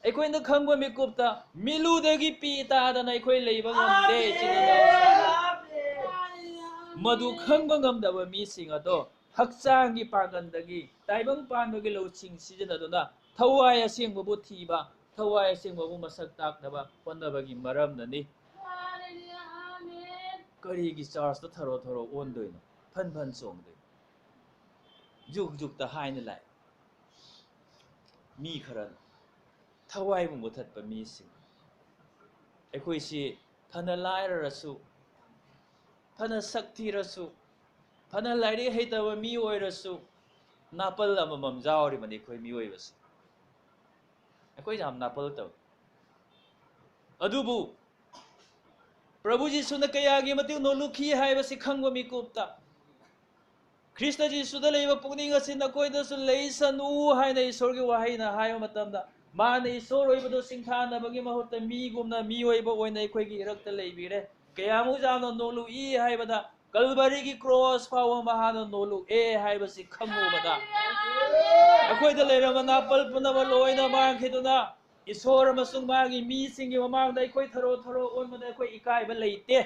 ꯑꯩꯈꯣꯏꯅ ꯈꯪꯕ ꯃꯤꯀꯨꯞꯇ ꯃꯤꯠꯂꯨꯗꯒꯤ ꯄꯤ ꯇꯥꯗꯅ ꯑꯩꯈꯣꯏ ꯂꯩꯕ ꯉꯝꯗꯦ, ꯏꯆꯤꯟ ꯏꯅꯥꯎꯁꯤꯡ꯫ ꯃꯗꯨ ꯈꯪꯕ ꯉꯝꯗꯕ ꯃꯤꯁꯤꯡ ꯑꯗꯣ ꯍꯛꯆꯥꯡꯒꯤ ꯄꯥꯡꯒꯜꯗꯒꯤ, ꯇꯥꯏꯕꯪ ꯄꯥꯟꯕꯒꯤ ꯂꯧꯁꯤꯡ ꯁꯤꯖꯤꯟꯅꯗꯨꯅ ꯊꯋꯥꯏ ꯑꯁꯦꯡꯕꯕꯨ ꯊꯤꯕ, ꯊꯋꯥꯏ ꯑꯁꯦꯡꯕꯕꯨ ꯃꯁꯛ ꯇꯥꯛꯅꯕ ꯍꯣꯠꯅꯕꯒꯤ ꯃꯔꯝꯅꯅꯤ꯫ ꯀꯔꯤꯒꯤ ꯆꯥꯔꯖꯇ ꯊꯔꯣ ꯊꯔꯣ ꯑꯣꯟꯗꯣꯏꯅꯣ? ꯐꯟ ꯐꯟ ꯆꯣꯡꯗꯣꯏꯅꯣ? ꯖꯨꯛ ꯖꯨꯛꯇ ꯍꯥꯏꯅ ꯂꯥꯛꯏ꯫ ꯃꯤ ꯈꯔꯅ ꯊꯋꯥꯏꯕꯨ ꯃꯨꯊꯠꯄ ꯃꯤꯁꯤꯡ꯫ ꯑꯩꯈꯣꯏꯁꯤ ꯐꯅ ꯂꯥꯏꯔꯔꯁꯨ, ꯐꯅ ꯁꯛ ꯊꯤꯔꯁꯨ, ꯐꯅ ꯂꯥꯏꯔꯤꯛ ꯍꯩꯇꯕ ꯃꯤ ꯑꯣꯏꯔꯁꯨ, ꯅꯥꯄꯜ ꯑꯃꯃꯝ ꯌꯥꯎꯔꯤꯕꯅꯤ ꯑꯩꯈꯣꯏ ꯃꯤꯑꯣꯏꯕꯁꯦ꯫ ꯑꯩꯈꯣꯏ ꯌꯥꯝ ꯅꯥꯄꯜ ꯇꯧꯏ꯫ ꯑꯗꯨꯕꯨ ꯄ꯭ꯔꯚꯨ ꯖꯤꯁꯨꯅ ꯀꯌꯥꯒꯤ ꯃꯇꯤꯛ ꯅꯣꯂꯨꯛꯈꯤ ꯍꯥꯏꯕꯁꯤ ꯈꯪꯕ ꯃꯤꯀꯨꯞꯇ, ꯈ꯭ꯔꯤꯁꯇ ꯖꯤꯁꯨꯗ ꯂꯩꯕ ꯄꯨꯛꯅꯤꯡ ꯑꯁꯤ ꯅꯈꯣꯏꯗꯁꯨ ꯂꯩꯁꯅꯨ ꯍꯥꯏꯅ ꯏꯁꯣꯔꯒꯤ ꯋꯥꯍꯩꯅ ꯍꯥꯏꯕ ꯃꯇꯝꯗ, ꯃꯥꯅ ꯏꯁꯣꯔ ꯑꯣꯏꯕꯗꯨ ꯁꯤꯡꯊꯥꯅꯕꯒꯤ ꯃꯍꯨꯠꯇ ꯃꯤꯒꯨꯝꯅ ꯃꯤꯑꯣꯏꯕ ꯑꯣꯏꯅ ꯑꯩꯈꯣꯏꯒꯤ ꯏꯔꯛꯇ ꯂꯩꯕꯤꯔꯦ꯫ ꯀꯌꯥꯃꯨꯛ ꯌꯥꯝꯅ ꯅꯣꯂꯨꯛꯏ ꯍꯥꯏꯕꯗ, ꯀꯜꯚꯔꯤꯒꯤ ꯀ꯭ꯔꯣꯁ ꯐꯥꯎꯕ ꯃꯍꯥꯛꯅ ꯅꯣꯂꯨꯛꯑꯦ ꯍꯥꯏꯕꯁꯤ ꯈꯪꯂꯨꯕꯗ, ꯑꯩꯈꯣꯏꯗ ꯂꯩꯔꯝꯕ ꯅꯥꯄꯜ ꯄꯨꯝꯅꯃꯛ ꯂꯣꯏꯅ ꯃꯥꯡꯈꯤꯗꯨꯅ, ꯏꯁꯣꯔ ꯑꯃꯁꯨꯡ ꯃꯥꯒꯤ ꯃꯤꯁꯤꯡꯒꯤ ꯃꯃꯥꯡꯗ ꯑꯩꯈꯣꯏ ꯊꯔꯣ ꯊꯔꯣ ꯑꯣꯟꯕꯗ ꯑꯩꯈꯣꯏ ꯏꯀꯥꯏꯕ ꯂꯩꯇꯦ꯫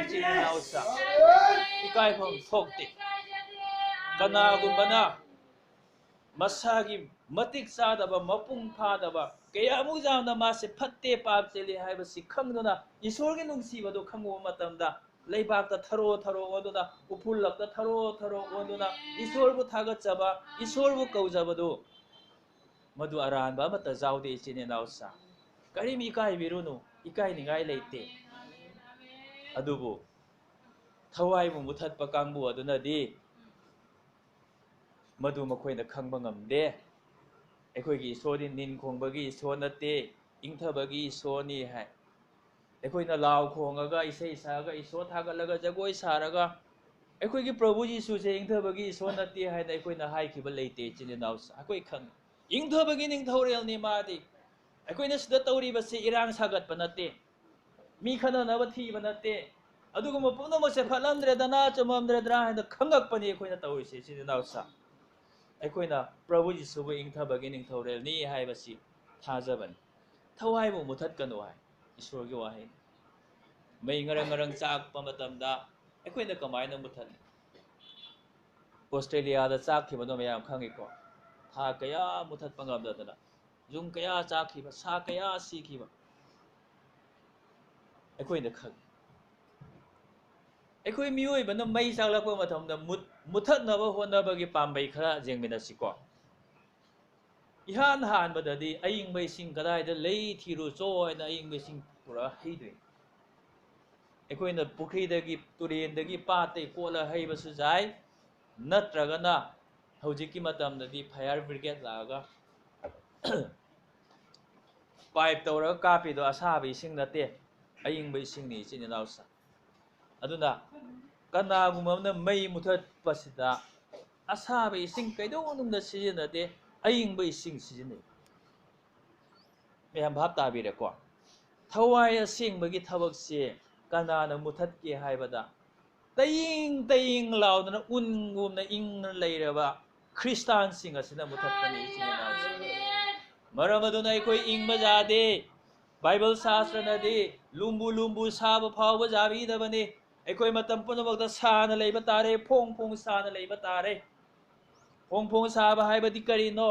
ꯏꯆꯤꯟ ꯏꯅꯥꯎꯁꯥ, ꯏꯀꯥꯏꯐꯝ ꯊꯣꯛꯇꯦ꯫ ꯀꯅꯥꯒꯨꯝꯕꯅ ꯃꯁꯥꯒꯤ ꯃꯇꯤꯛ ꯆꯥꯗꯕ, ꯃꯄꯨꯡ ꯐꯥꯗꯕ, ꯀꯌꯥꯃꯨꯛ ꯌꯥꯝꯅ ꯃꯥꯁꯦ ꯐꯠꯇꯦ, ꯄꯥꯞ ꯆꯦꯜꯂꯤ ꯍꯥꯏꯕꯁꯤ ꯈꯪꯗꯨꯅ, ꯏꯁꯣꯔꯒꯤ ꯅꯨꯡꯁꯤꯕꯗꯨ ꯈꯪꯉꯨꯕ ꯃꯇꯝꯗ, ꯂꯩꯕꯥꯛꯇ ꯊꯔꯣ ꯊꯔꯣ ꯑꯣꯟꯗꯨꯅ, ꯎꯐꯨꯜꯂꯛꯇ ꯊꯔꯣ ꯊꯔꯣ ꯑꯣꯟꯗꯨꯅ, ꯏꯁꯣꯔꯕꯨ ꯊꯥꯒꯠꯆꯕ, ꯏꯁꯣꯔꯕꯨ ꯀꯧꯖꯕꯗꯨ, ꯃꯗꯨ ꯑꯔꯥꯟꯕ ꯑꯃꯠꯇ ꯌꯥꯎꯗꯦ, ꯏꯆꯤꯟ ꯏꯅꯥꯎꯁꯥ꯫ ꯀꯔꯤꯝ ꯏꯀꯥꯏꯕꯤꯔꯨꯅꯨ, ꯏꯀꯥꯏꯅꯤꯡꯉꯥꯏ ꯂꯩꯇꯦ꯫ ꯑꯗꯨꯕꯨ ꯊꯋꯥꯏꯕꯨ ꯃꯨꯊꯠꯄ ꯀꯥꯡꯕꯨ ꯑꯗꯨꯅꯗꯤ ꯃꯗꯨ ꯃꯈꯣꯏꯅ ꯈꯪꯕ ꯉꯝꯗꯦ꯫ ꯑꯩꯈꯣꯏꯒꯤ ꯏꯁꯣꯔꯗꯤ ꯅꯤꯟ ꯈꯣꯡꯕꯒꯤ ꯏꯁꯣꯔ ꯅꯠꯇꯦ, ꯏꯪꯊꯕꯒꯤ ꯏꯁꯣꯔꯅꯤ ꯍꯥꯏ꯫ ꯑꯩꯈꯣꯏꯅ ꯂꯥꯎ ꯈꯣꯡꯉꯒ, ꯏꯁꯩ ꯁꯛꯑꯒ, ꯏꯁꯣꯔ ꯊꯥꯒꯠꯂꯒ, ꯖꯒꯣꯏ ꯁꯥꯔꯒ, ꯑꯩꯈꯣꯏꯒꯤ ꯄ꯭ꯔꯚꯨ ꯖꯤꯁꯨꯁꯦ ꯏꯪꯊꯕꯒꯤ ꯏꯁꯣꯔ ꯅꯠꯇꯦ ꯍꯥꯏꯅ ꯑꯩꯈꯣꯏꯅ ꯍꯥꯏꯈꯤꯕ ꯂꯩꯇꯦ, ꯏꯆꯤꯟ ꯏꯅꯥꯎꯁꯥ꯫ ꯑꯩꯈꯣꯏ ꯈꯪꯉꯤ, ꯏꯪꯊꯕꯒꯤ ꯅꯤꯡꯊꯧꯔꯦꯜꯅꯤ ꯃꯥꯗꯤ꯫ ꯑꯩꯈꯣꯏꯅ ꯁꯤꯗ ꯇꯧꯔꯤꯕꯁꯤ ꯏꯔꯥꯡ ꯁꯥꯒꯠꯄ ꯅꯠꯇꯦ, ꯃꯤ ꯈꯠꯅꯅꯕ ꯊꯤꯕ ꯅꯠꯇꯦ꯫ ꯑꯗꯨꯒꯨꯝꯕ ꯄꯨꯝꯅꯃꯛꯁꯦ ꯐꯠꯂꯝꯗ꯭ꯔꯦꯗꯅ, ꯆꯨꯝꯃꯝꯗ꯭ꯔꯦꯗꯅ ꯍꯥꯏꯅ ꯈꯪꯉꯛꯄꯅꯤ ꯑꯩꯈꯣꯏꯅ ꯇꯧꯔꯤꯁꯦ, ꯏꯆꯤꯟ ꯏꯅꯥꯎꯁꯥ꯫ ꯑꯩꯈꯣꯏꯅ ꯄ꯭ꯔꯚꯨ ꯖꯤꯁꯨꯕꯨ ꯏꯪꯊꯕꯒꯤ ꯅꯤꯡꯊꯧꯔꯦꯜꯅꯤ ꯍꯥꯏꯕꯁꯤ ꯊꯥꯖꯕꯅꯤ꯫ ꯊꯋꯥꯏꯕꯨ ꯃꯨꯊꯠꯀꯅꯨ ꯍꯥꯏ ꯏꯁꯣꯔꯒꯤ ꯋꯥꯍꯩꯅꯤ꯫ ꯃꯩ ꯉꯔꯪ ꯉꯔꯪ ꯆꯥꯛꯄ ꯃꯇꯝꯗ ꯑꯩꯈꯣꯏꯅ ꯀꯃꯥꯏꯅ ꯃꯨꯊꯠꯅꯤ? ꯑꯣꯁꯇ꯭ꯔꯦꯂꯤꯌꯥꯗ ꯆꯥꯛꯈꯤꯕꯗꯣ ꯃꯌꯥꯝ ꯈꯪꯉꯤꯀꯣ꯫ ꯊꯥ ꯀꯌꯥ ꯃꯨꯊꯠꯄ ꯉꯝꯗꯗꯅ, ꯌꯨꯝ ꯀꯌꯥ ꯆꯥꯛꯈꯤꯕ, ꯁꯥ ꯀꯌꯥ ꯁꯤꯈꯤꯕ ꯑꯩꯈꯣꯏꯅ ꯈꯪꯉꯤ꯫ ꯑꯩꯈꯣꯏ ꯃꯤꯑꯣꯏꯕꯅ ꯃꯩ ꯆꯥꯛꯂꯛꯄ ꯃꯇꯝꯗ ꯃꯨꯠ-, ꯃꯨꯊꯠꯅꯕ ꯍꯣꯠꯅꯕꯒꯤ ꯄꯥꯝꯕꯩ ꯈꯔ ꯌꯦꯡꯃꯤꯟꯅꯁꯤꯀꯣ꯫ ꯏꯍꯥꯟ ꯍꯥꯟꯕꯗꯗꯤ ꯑꯏꯪꯕ ꯏꯁꯤꯡ ꯀꯗꯥꯏꯗ ꯂꯩ ꯊꯤꯔꯨꯆꯣ ꯍꯥꯏꯅ ꯑꯏꯪꯕ ꯏꯁꯤꯡ ꯄꯨꯔꯛꯑ ꯍꯩꯗꯣꯏꯅꯤ꯫ ꯑꯩꯈꯣꯏꯅ ꯄꯨꯈ꯭ꯔꯤꯗꯒꯤ, ꯇꯨꯔꯦꯟꯗꯒꯤ, ꯄꯥꯠꯇꯒꯤ ꯀꯣꯠꯂ ꯍꯩꯕꯁꯨ ꯌꯥꯏ, ꯅꯠꯇ꯭ꯔꯒꯅ ꯍꯧꯖꯤꯛꯀꯤ ꯃꯇꯝꯗꯗꯤ fire brigade ꯂꯥꯛꯑꯒ pipe ꯇꯧꯔꯒ ꯀꯥꯞꯄꯤꯗꯣ ꯑꯁꯥꯕ ꯏꯁꯤꯡ ꯅꯠꯇꯦ, ꯑꯏꯪꯕ ꯏꯁꯤꯡꯅꯤ, ꯏꯆꯤꯟ ꯏꯅꯥꯎꯁꯥ꯫ ꯑꯗꯨꯅ ꯀꯅꯥꯒꯨꯝꯕ ꯑꯃꯅ ꯃꯩ ꯃꯨꯊꯠꯄꯁꯤꯗ ꯑꯁꯥꯕ ꯏꯁꯤꯡ ꯀꯩꯗꯧꯅꯨꯡꯗ ꯁꯤꯖꯤꯟꯅꯗꯦ, ꯑꯏꯪꯕ ꯏꯁꯤꯡ ꯁꯤꯖꯤꯟꯅꯩ꯫ ꯃꯌꯥꯝ ꯚꯥꯞ ꯇꯥꯕꯤꯔꯦꯀꯣ? ꯊꯋꯥꯏ ꯑꯁꯦꯡꯕꯒꯤ ꯊꯕꯛꯁꯦ ꯀꯅꯥꯅ ꯃꯨꯊꯠꯀꯦ ꯍꯥꯏꯕꯗ, ꯇꯌꯤꯡ ꯇꯌꯤꯡ ꯂꯥꯎꯗꯅ ꯎꯟꯒꯨꯝꯅ ꯏꯪꯅ ꯂꯩꯔꯕ ꯈ꯭ꯔꯤꯁꯇꯥꯟꯁꯤꯡ ꯑꯁꯤꯅ ꯃꯨꯊꯠꯄꯅꯤ, ꯏꯆꯤꯟ ꯏꯅꯥꯎꯁꯤꯡ꯫ ꯃꯔꯝ ꯑꯗꯨꯅ ꯑꯩꯈꯣꯏ ꯏꯪꯕ ꯌꯥꯗꯦ꯫ ꯕꯥꯏꯕꯜ ꯁꯥꯁꯇ꯭ꯔꯅꯗꯤ ꯂꯨꯝꯕꯨ ꯂꯨꯝꯕꯨ ꯁꯥꯕ ꯐꯥꯎꯕ ꯌꯥꯕꯤꯗꯕꯅꯤ꯫ ꯑꯩꯈꯣꯏ ꯃꯇꯝ ꯄꯨꯝꯅꯃꯛꯇ ꯁꯥꯅ ꯂꯩꯕ ꯇꯥꯔꯦ, ꯐꯣꯡ ꯐꯣꯡ ꯁꯥꯅ ꯂꯩꯕ ꯇꯥꯔꯦ꯫ ꯐꯣꯡ ꯐꯣꯡ ꯁꯥꯕ ꯍꯥꯏꯕꯗꯤ ꯀꯔꯤꯅꯣ?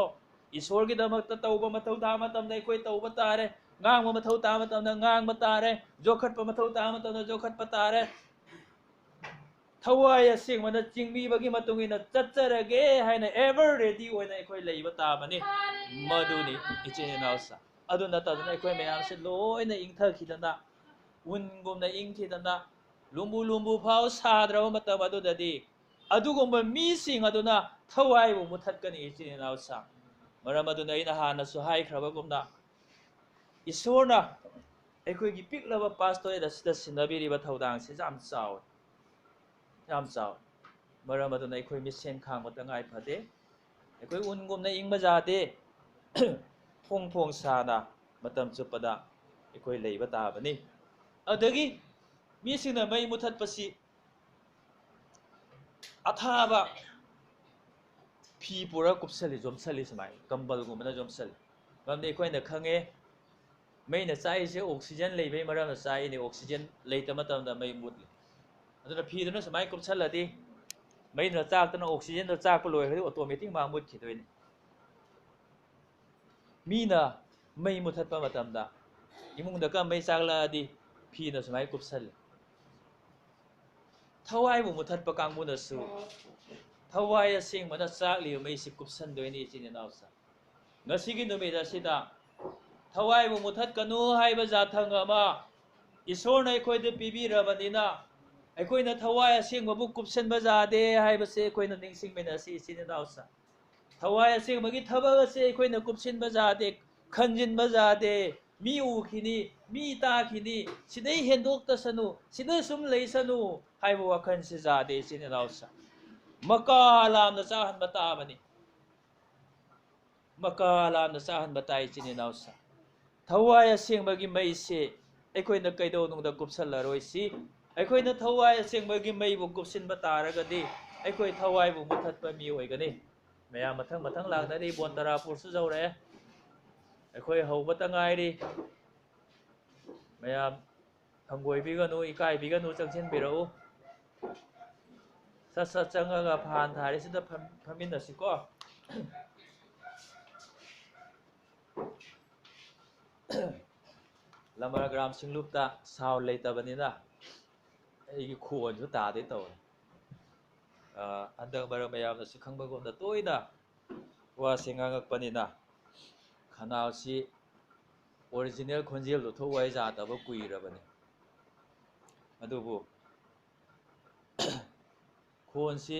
ꯏꯁꯣꯔꯒꯤꯗꯃꯛꯇ ꯇꯧꯕ ꯃꯊꯧ ꯇꯥꯕ ꯃꯇꯝꯗ ꯑꯩꯈꯣꯏ ꯇꯧꯕ ꯇꯥꯔꯦ꯫ ꯉꯥꯡꯕ ꯃꯊꯧ ꯇꯥꯕ ꯃꯇꯝꯗ ꯉꯥꯡꯕ ꯇꯥꯔꯦ꯫ ꯌꯣꯛꯈꯠꯄ ꯃꯊꯧ ꯇꯥꯕ ꯃꯇꯝꯗ ꯌꯣꯛꯈꯠꯄ ꯇꯥꯔꯦ꯫ ꯊꯋꯥꯏ ꯑꯁꯦꯡꯕꯅ ꯆꯤꯡꯕꯤꯕꯒꯤ ꯃꯇꯨꯡ ꯏꯟꯅ ꯆꯠꯆꯔꯒꯦ ꯍꯥꯏꯅ ever ready ꯑꯣꯏꯅ ꯑꯩꯈꯣꯏ ꯂꯩꯕ ꯇꯥꯕꯅꯤ꯫ ꯃꯗꯨꯅꯤ ꯏꯆꯤꯟ ꯏꯅꯥꯎꯁꯥ꯫ ꯑꯗꯨ ꯅꯠꯇꯗꯅ ꯑꯩꯈꯣꯏ ꯃꯌꯥꯝꯁꯦ ꯂꯣꯏꯅ ꯏꯪꯊꯈꯤꯗꯅ, ꯎꯟꯒꯨꯝꯅ ꯏꯪꯈꯤꯗꯅ, ꯂꯨꯝꯕꯨ ꯂꯨꯝꯕꯨ ꯐꯥꯎ ꯁꯥꯗ꯭ꯔꯕ ꯃꯇꯝ ꯑꯗꯨꯗꯗꯤ ꯑꯗꯨꯒꯨꯝꯕ ꯃꯤꯁꯤꯡ ꯑꯗꯨꯅ ꯊꯋꯥꯏꯕꯨ ꯃꯨꯊꯠꯀꯅꯤ ꯏꯆꯤꯟ ꯏꯅꯥꯎꯁꯥ꯫ ꯃꯔꯝ ꯑꯗꯨꯅ ꯑꯩꯅ ꯍꯥꯟꯅꯁꯨ ꯍꯥꯏꯈ꯭ꯔꯕꯒꯨꯝꯅ, ꯏꯁꯣꯔꯅ ꯑꯩꯈꯣꯏꯒꯤ ꯄꯤꯛꯂꯕ ꯄꯥꯁꯇꯣꯔꯦꯠ ꯑꯁꯤꯗ ꯁꯤꯟꯅꯕꯤꯔꯤꯕ ꯊꯧꯗꯥꯡꯁꯤ ꯌꯥꯝ ꯆꯥꯎꯏ, ꯌꯥꯝ ꯆꯥꯎꯏ꯫ ꯃꯔꯝ ꯑꯗꯨꯅ ꯑꯩꯈꯣꯏ ꯃꯤꯁꯦꯟ ꯈꯥꯡꯕ ꯇꯉꯥꯏ ꯐꯗꯦ꯫ ꯑꯩꯈꯣꯏ ꯎꯟꯒꯨꯝꯅ ꯏꯪꯕ ꯌꯥꯗꯦ, ꯐꯣꯡ ꯐꯣꯡ ꯁꯥꯅ ꯃꯇꯝ ꯆꯨꯞꯄꯗ ꯑꯩꯈꯣꯏ ꯂꯩꯕ ꯇꯥꯕꯅꯤ꯫ ꯑꯗꯒꯤ ꯃꯤꯁꯤꯡꯅ ꯃꯩ ꯃꯨꯊꯠꯄꯁꯤ ꯑꯊꯥꯕ ꯐꯤ ꯄꯨꯔꯒ ꯀꯨꯞꯁꯜꯂꯤ, ꯌꯣꯝꯁꯜꯂꯤ, ꯁꯨꯃꯥꯏꯅ ꯀꯝꯕꯜꯒꯨꯝꯕꯅ ꯌꯣꯝꯁꯜꯂꯤ꯫ ꯃꯔꯝꯗꯤ ꯑꯩꯈꯣꯏꯅ ꯈꯪꯉꯦ, ꯃꯩꯅ ꯆꯥꯛꯏꯁꯦ oxygen ꯂꯩꯕꯩ ꯃꯔꯝꯅ ꯆꯥꯛꯏꯅꯦ, oxygen ꯂꯩꯇꯕ ꯃꯇꯝꯗ ꯃꯩ ꯃꯨꯠꯂꯤ꯫ ꯑꯗꯨꯅ ꯐꯤꯗꯨꯅ ꯁꯨꯃꯥꯏꯅ ꯀꯨꯞꯁꯜꯂꯗꯤ ꯃꯩꯗꯨꯅ ꯆꯥꯛꯇꯅ oxygenꯗꯣ ꯆꯥꯛꯄ ꯂꯣꯏꯈ꯭ꯔꯗꯤ automatic ꯃꯥ ꯃꯨꯠꯈꯤꯗꯣꯏꯅꯤ꯫ ꯃꯤꯅ ꯃꯩ ꯃꯨꯊꯠꯄ ꯃꯇꯝꯗ ꯏꯃꯨꯡꯗ ꯀ ꯃꯩ ꯆꯥꯛꯂꯛꯑꯗꯤ ꯐꯤꯅ ꯁꯨꯃꯥꯏꯅ ꯀꯨꯞꯁꯜꯂꯤ꯫ ꯊꯋꯥꯏꯕꯨ ꯃꯨꯊꯠꯄ ꯀꯥꯡꯕꯨꯅꯁꯨ ꯊꯋꯥꯏ ꯑꯁꯦꯡꯕꯅ ꯆꯥꯛꯂꯤꯕ ꯃꯩꯁꯤ ꯀꯨꯞꯁꯟꯗꯣꯏꯅꯤ ꯏꯆꯤꯟ ꯏꯅꯥꯎꯁꯥ꯫ ꯉꯁꯤꯒꯤ ꯅꯨꯃꯤꯠ ꯑꯁꯤꯗ ꯊꯋꯥꯏꯕꯨ ꯃꯨꯊꯠꯀꯅꯨ ꯍꯥꯏꯕ ꯌꯥꯊꯪ ꯑꯃ ꯏꯁꯣꯔꯅ ꯑꯩꯈꯣꯏꯗ ꯄꯤꯕꯤꯔꯕꯅꯤꯅ ꯑꯩꯈꯣꯏꯅ ꯊꯋꯥꯏ ꯑꯁꯦꯡꯕꯕꯨ ꯀꯨꯞꯁꯟꯕ ꯌꯥꯗꯦ ꯍꯥꯏꯕꯁꯦ ꯑꯩꯈꯣꯏꯅ ꯅꯤꯡꯁꯤꯡꯃꯤꯟꯅꯁꯤ ꯏꯆꯤꯟ ꯏꯅꯥꯎꯁꯥ꯫ ꯊꯋꯥꯏ ꯑꯁꯦꯡꯕꯒꯤ ꯊꯕꯛ ꯑꯁꯤ ꯑꯩꯈꯣꯏꯅ ꯀꯨꯞꯁꯤꯟꯕ ꯌꯥꯗꯦ, ꯈꯟꯖꯤꯟꯕ ꯌꯥꯗꯦ꯫ ꯃꯤ ꯎꯈꯤꯅꯤ, ꯃꯤ ꯇꯥꯈꯤꯅꯤ, ꯁꯤꯗꯩ ꯍꯦꯟꯗꯣꯛꯇꯁꯅꯨ, ꯁꯤꯗ ꯁꯨꯝ ꯂꯩꯁꯅꯨ ꯍꯥꯏꯕ ꯋꯥꯈꯜꯁꯤ ꯌꯥꯗꯦ ꯏꯆꯤꯟ ꯏꯅꯥꯎꯁꯥ꯫ ꯃꯀꯥ ꯂꯥꯝꯅ ꯆꯥꯍꯟꯕ ꯇꯥꯕꯅꯤ꯫ ꯃꯀꯥ ꯂꯥꯝꯅ ꯆꯥꯍꯟꯕ ꯇꯥꯏ ꯏꯆꯤꯟ ꯏꯅꯥꯎꯁꯥ꯫ ꯊꯋꯥꯏ ꯑꯁꯦꯡꯕꯒꯤ ꯃꯩꯁꯦ ꯑꯩꯈꯣꯏꯅ ꯀꯩꯗꯧꯅꯨꯡꯗ ꯀꯨꯞꯁꯜꯂꯔꯣꯏꯁꯤ꯫ ꯑꯩꯈꯣꯏꯅ ꯊꯋꯥꯏ ꯑꯁꯦꯡꯕꯒꯤ ꯃꯩꯕꯨ ꯀꯨꯞꯁꯤꯟꯕ ꯇꯥꯔꯒꯗꯤ ꯑꯩꯈꯣꯏ ꯊꯋꯥꯏꯕꯨ ꯃꯨꯊꯠꯄ ꯃꯤ ꯑꯣꯏꯒꯅꯤ꯫ ꯃꯌꯥꯝ ꯃꯊꯪ ꯃꯊꯪ ꯂꯥꯛꯅꯔꯤ, ꯕꯣꯟ ꯇꯔꯥꯄꯨꯔꯁꯨ ꯌꯧꯔꯛꯑꯦ꯫ ꯑꯩꯈꯣꯏ ꯍꯧꯕꯇ ꯉꯥꯏꯔꯤ꯫ ꯃꯌꯥꯝ ꯍꯪꯒꯣꯏꯕꯤꯒꯅꯨ, ꯏꯀꯥꯏꯕꯤꯒꯅꯨ, ꯆꯪꯁꯤꯟꯕꯤꯔꯛꯎ꯫ ꯁꯠ ꯁꯠ ꯆꯪꯉꯒ ꯐꯥꯟ ꯊꯥꯔꯤꯁꯤꯗ ꯐꯝ-, ꯐꯝꯃꯤꯟꯅꯁꯤꯀꯣ꯫ ꯂꯃꯔꯒ꯭ꯔꯥꯝ ꯁꯤꯡꯂꯨꯞꯇ ꯁꯥꯎꯟ ꯂꯩꯇꯕꯅꯤꯅ ꯑꯩꯒꯤ ꯈꯣꯟꯁꯨ ꯇꯥꯗꯦ ꯇꯧꯔꯦ꯫ ꯑ, ꯍꯟꯗꯛ ꯃꯔꯛ ꯃꯌꯥꯝꯅꯁꯨ ꯈꯪꯕꯒꯨꯝꯅ ꯇꯣꯏꯅ ꯋꯥꯁꯦ ꯉꯥꯡꯉꯛꯄꯅꯤꯅ ꯈꯅꯥꯎꯁꯤ ꯑꯣꯔꯤꯖꯤꯅꯦꯜ ꯈꯣꯟꯖꯦꯜꯗꯣ ꯊꯣꯛ ꯋꯥꯏ ꯌꯥꯗꯕ ꯀꯨꯏꯔꯕꯅꯤ꯫ ꯑꯗꯨꯕꯨ ꯈꯣꯟꯁꯤ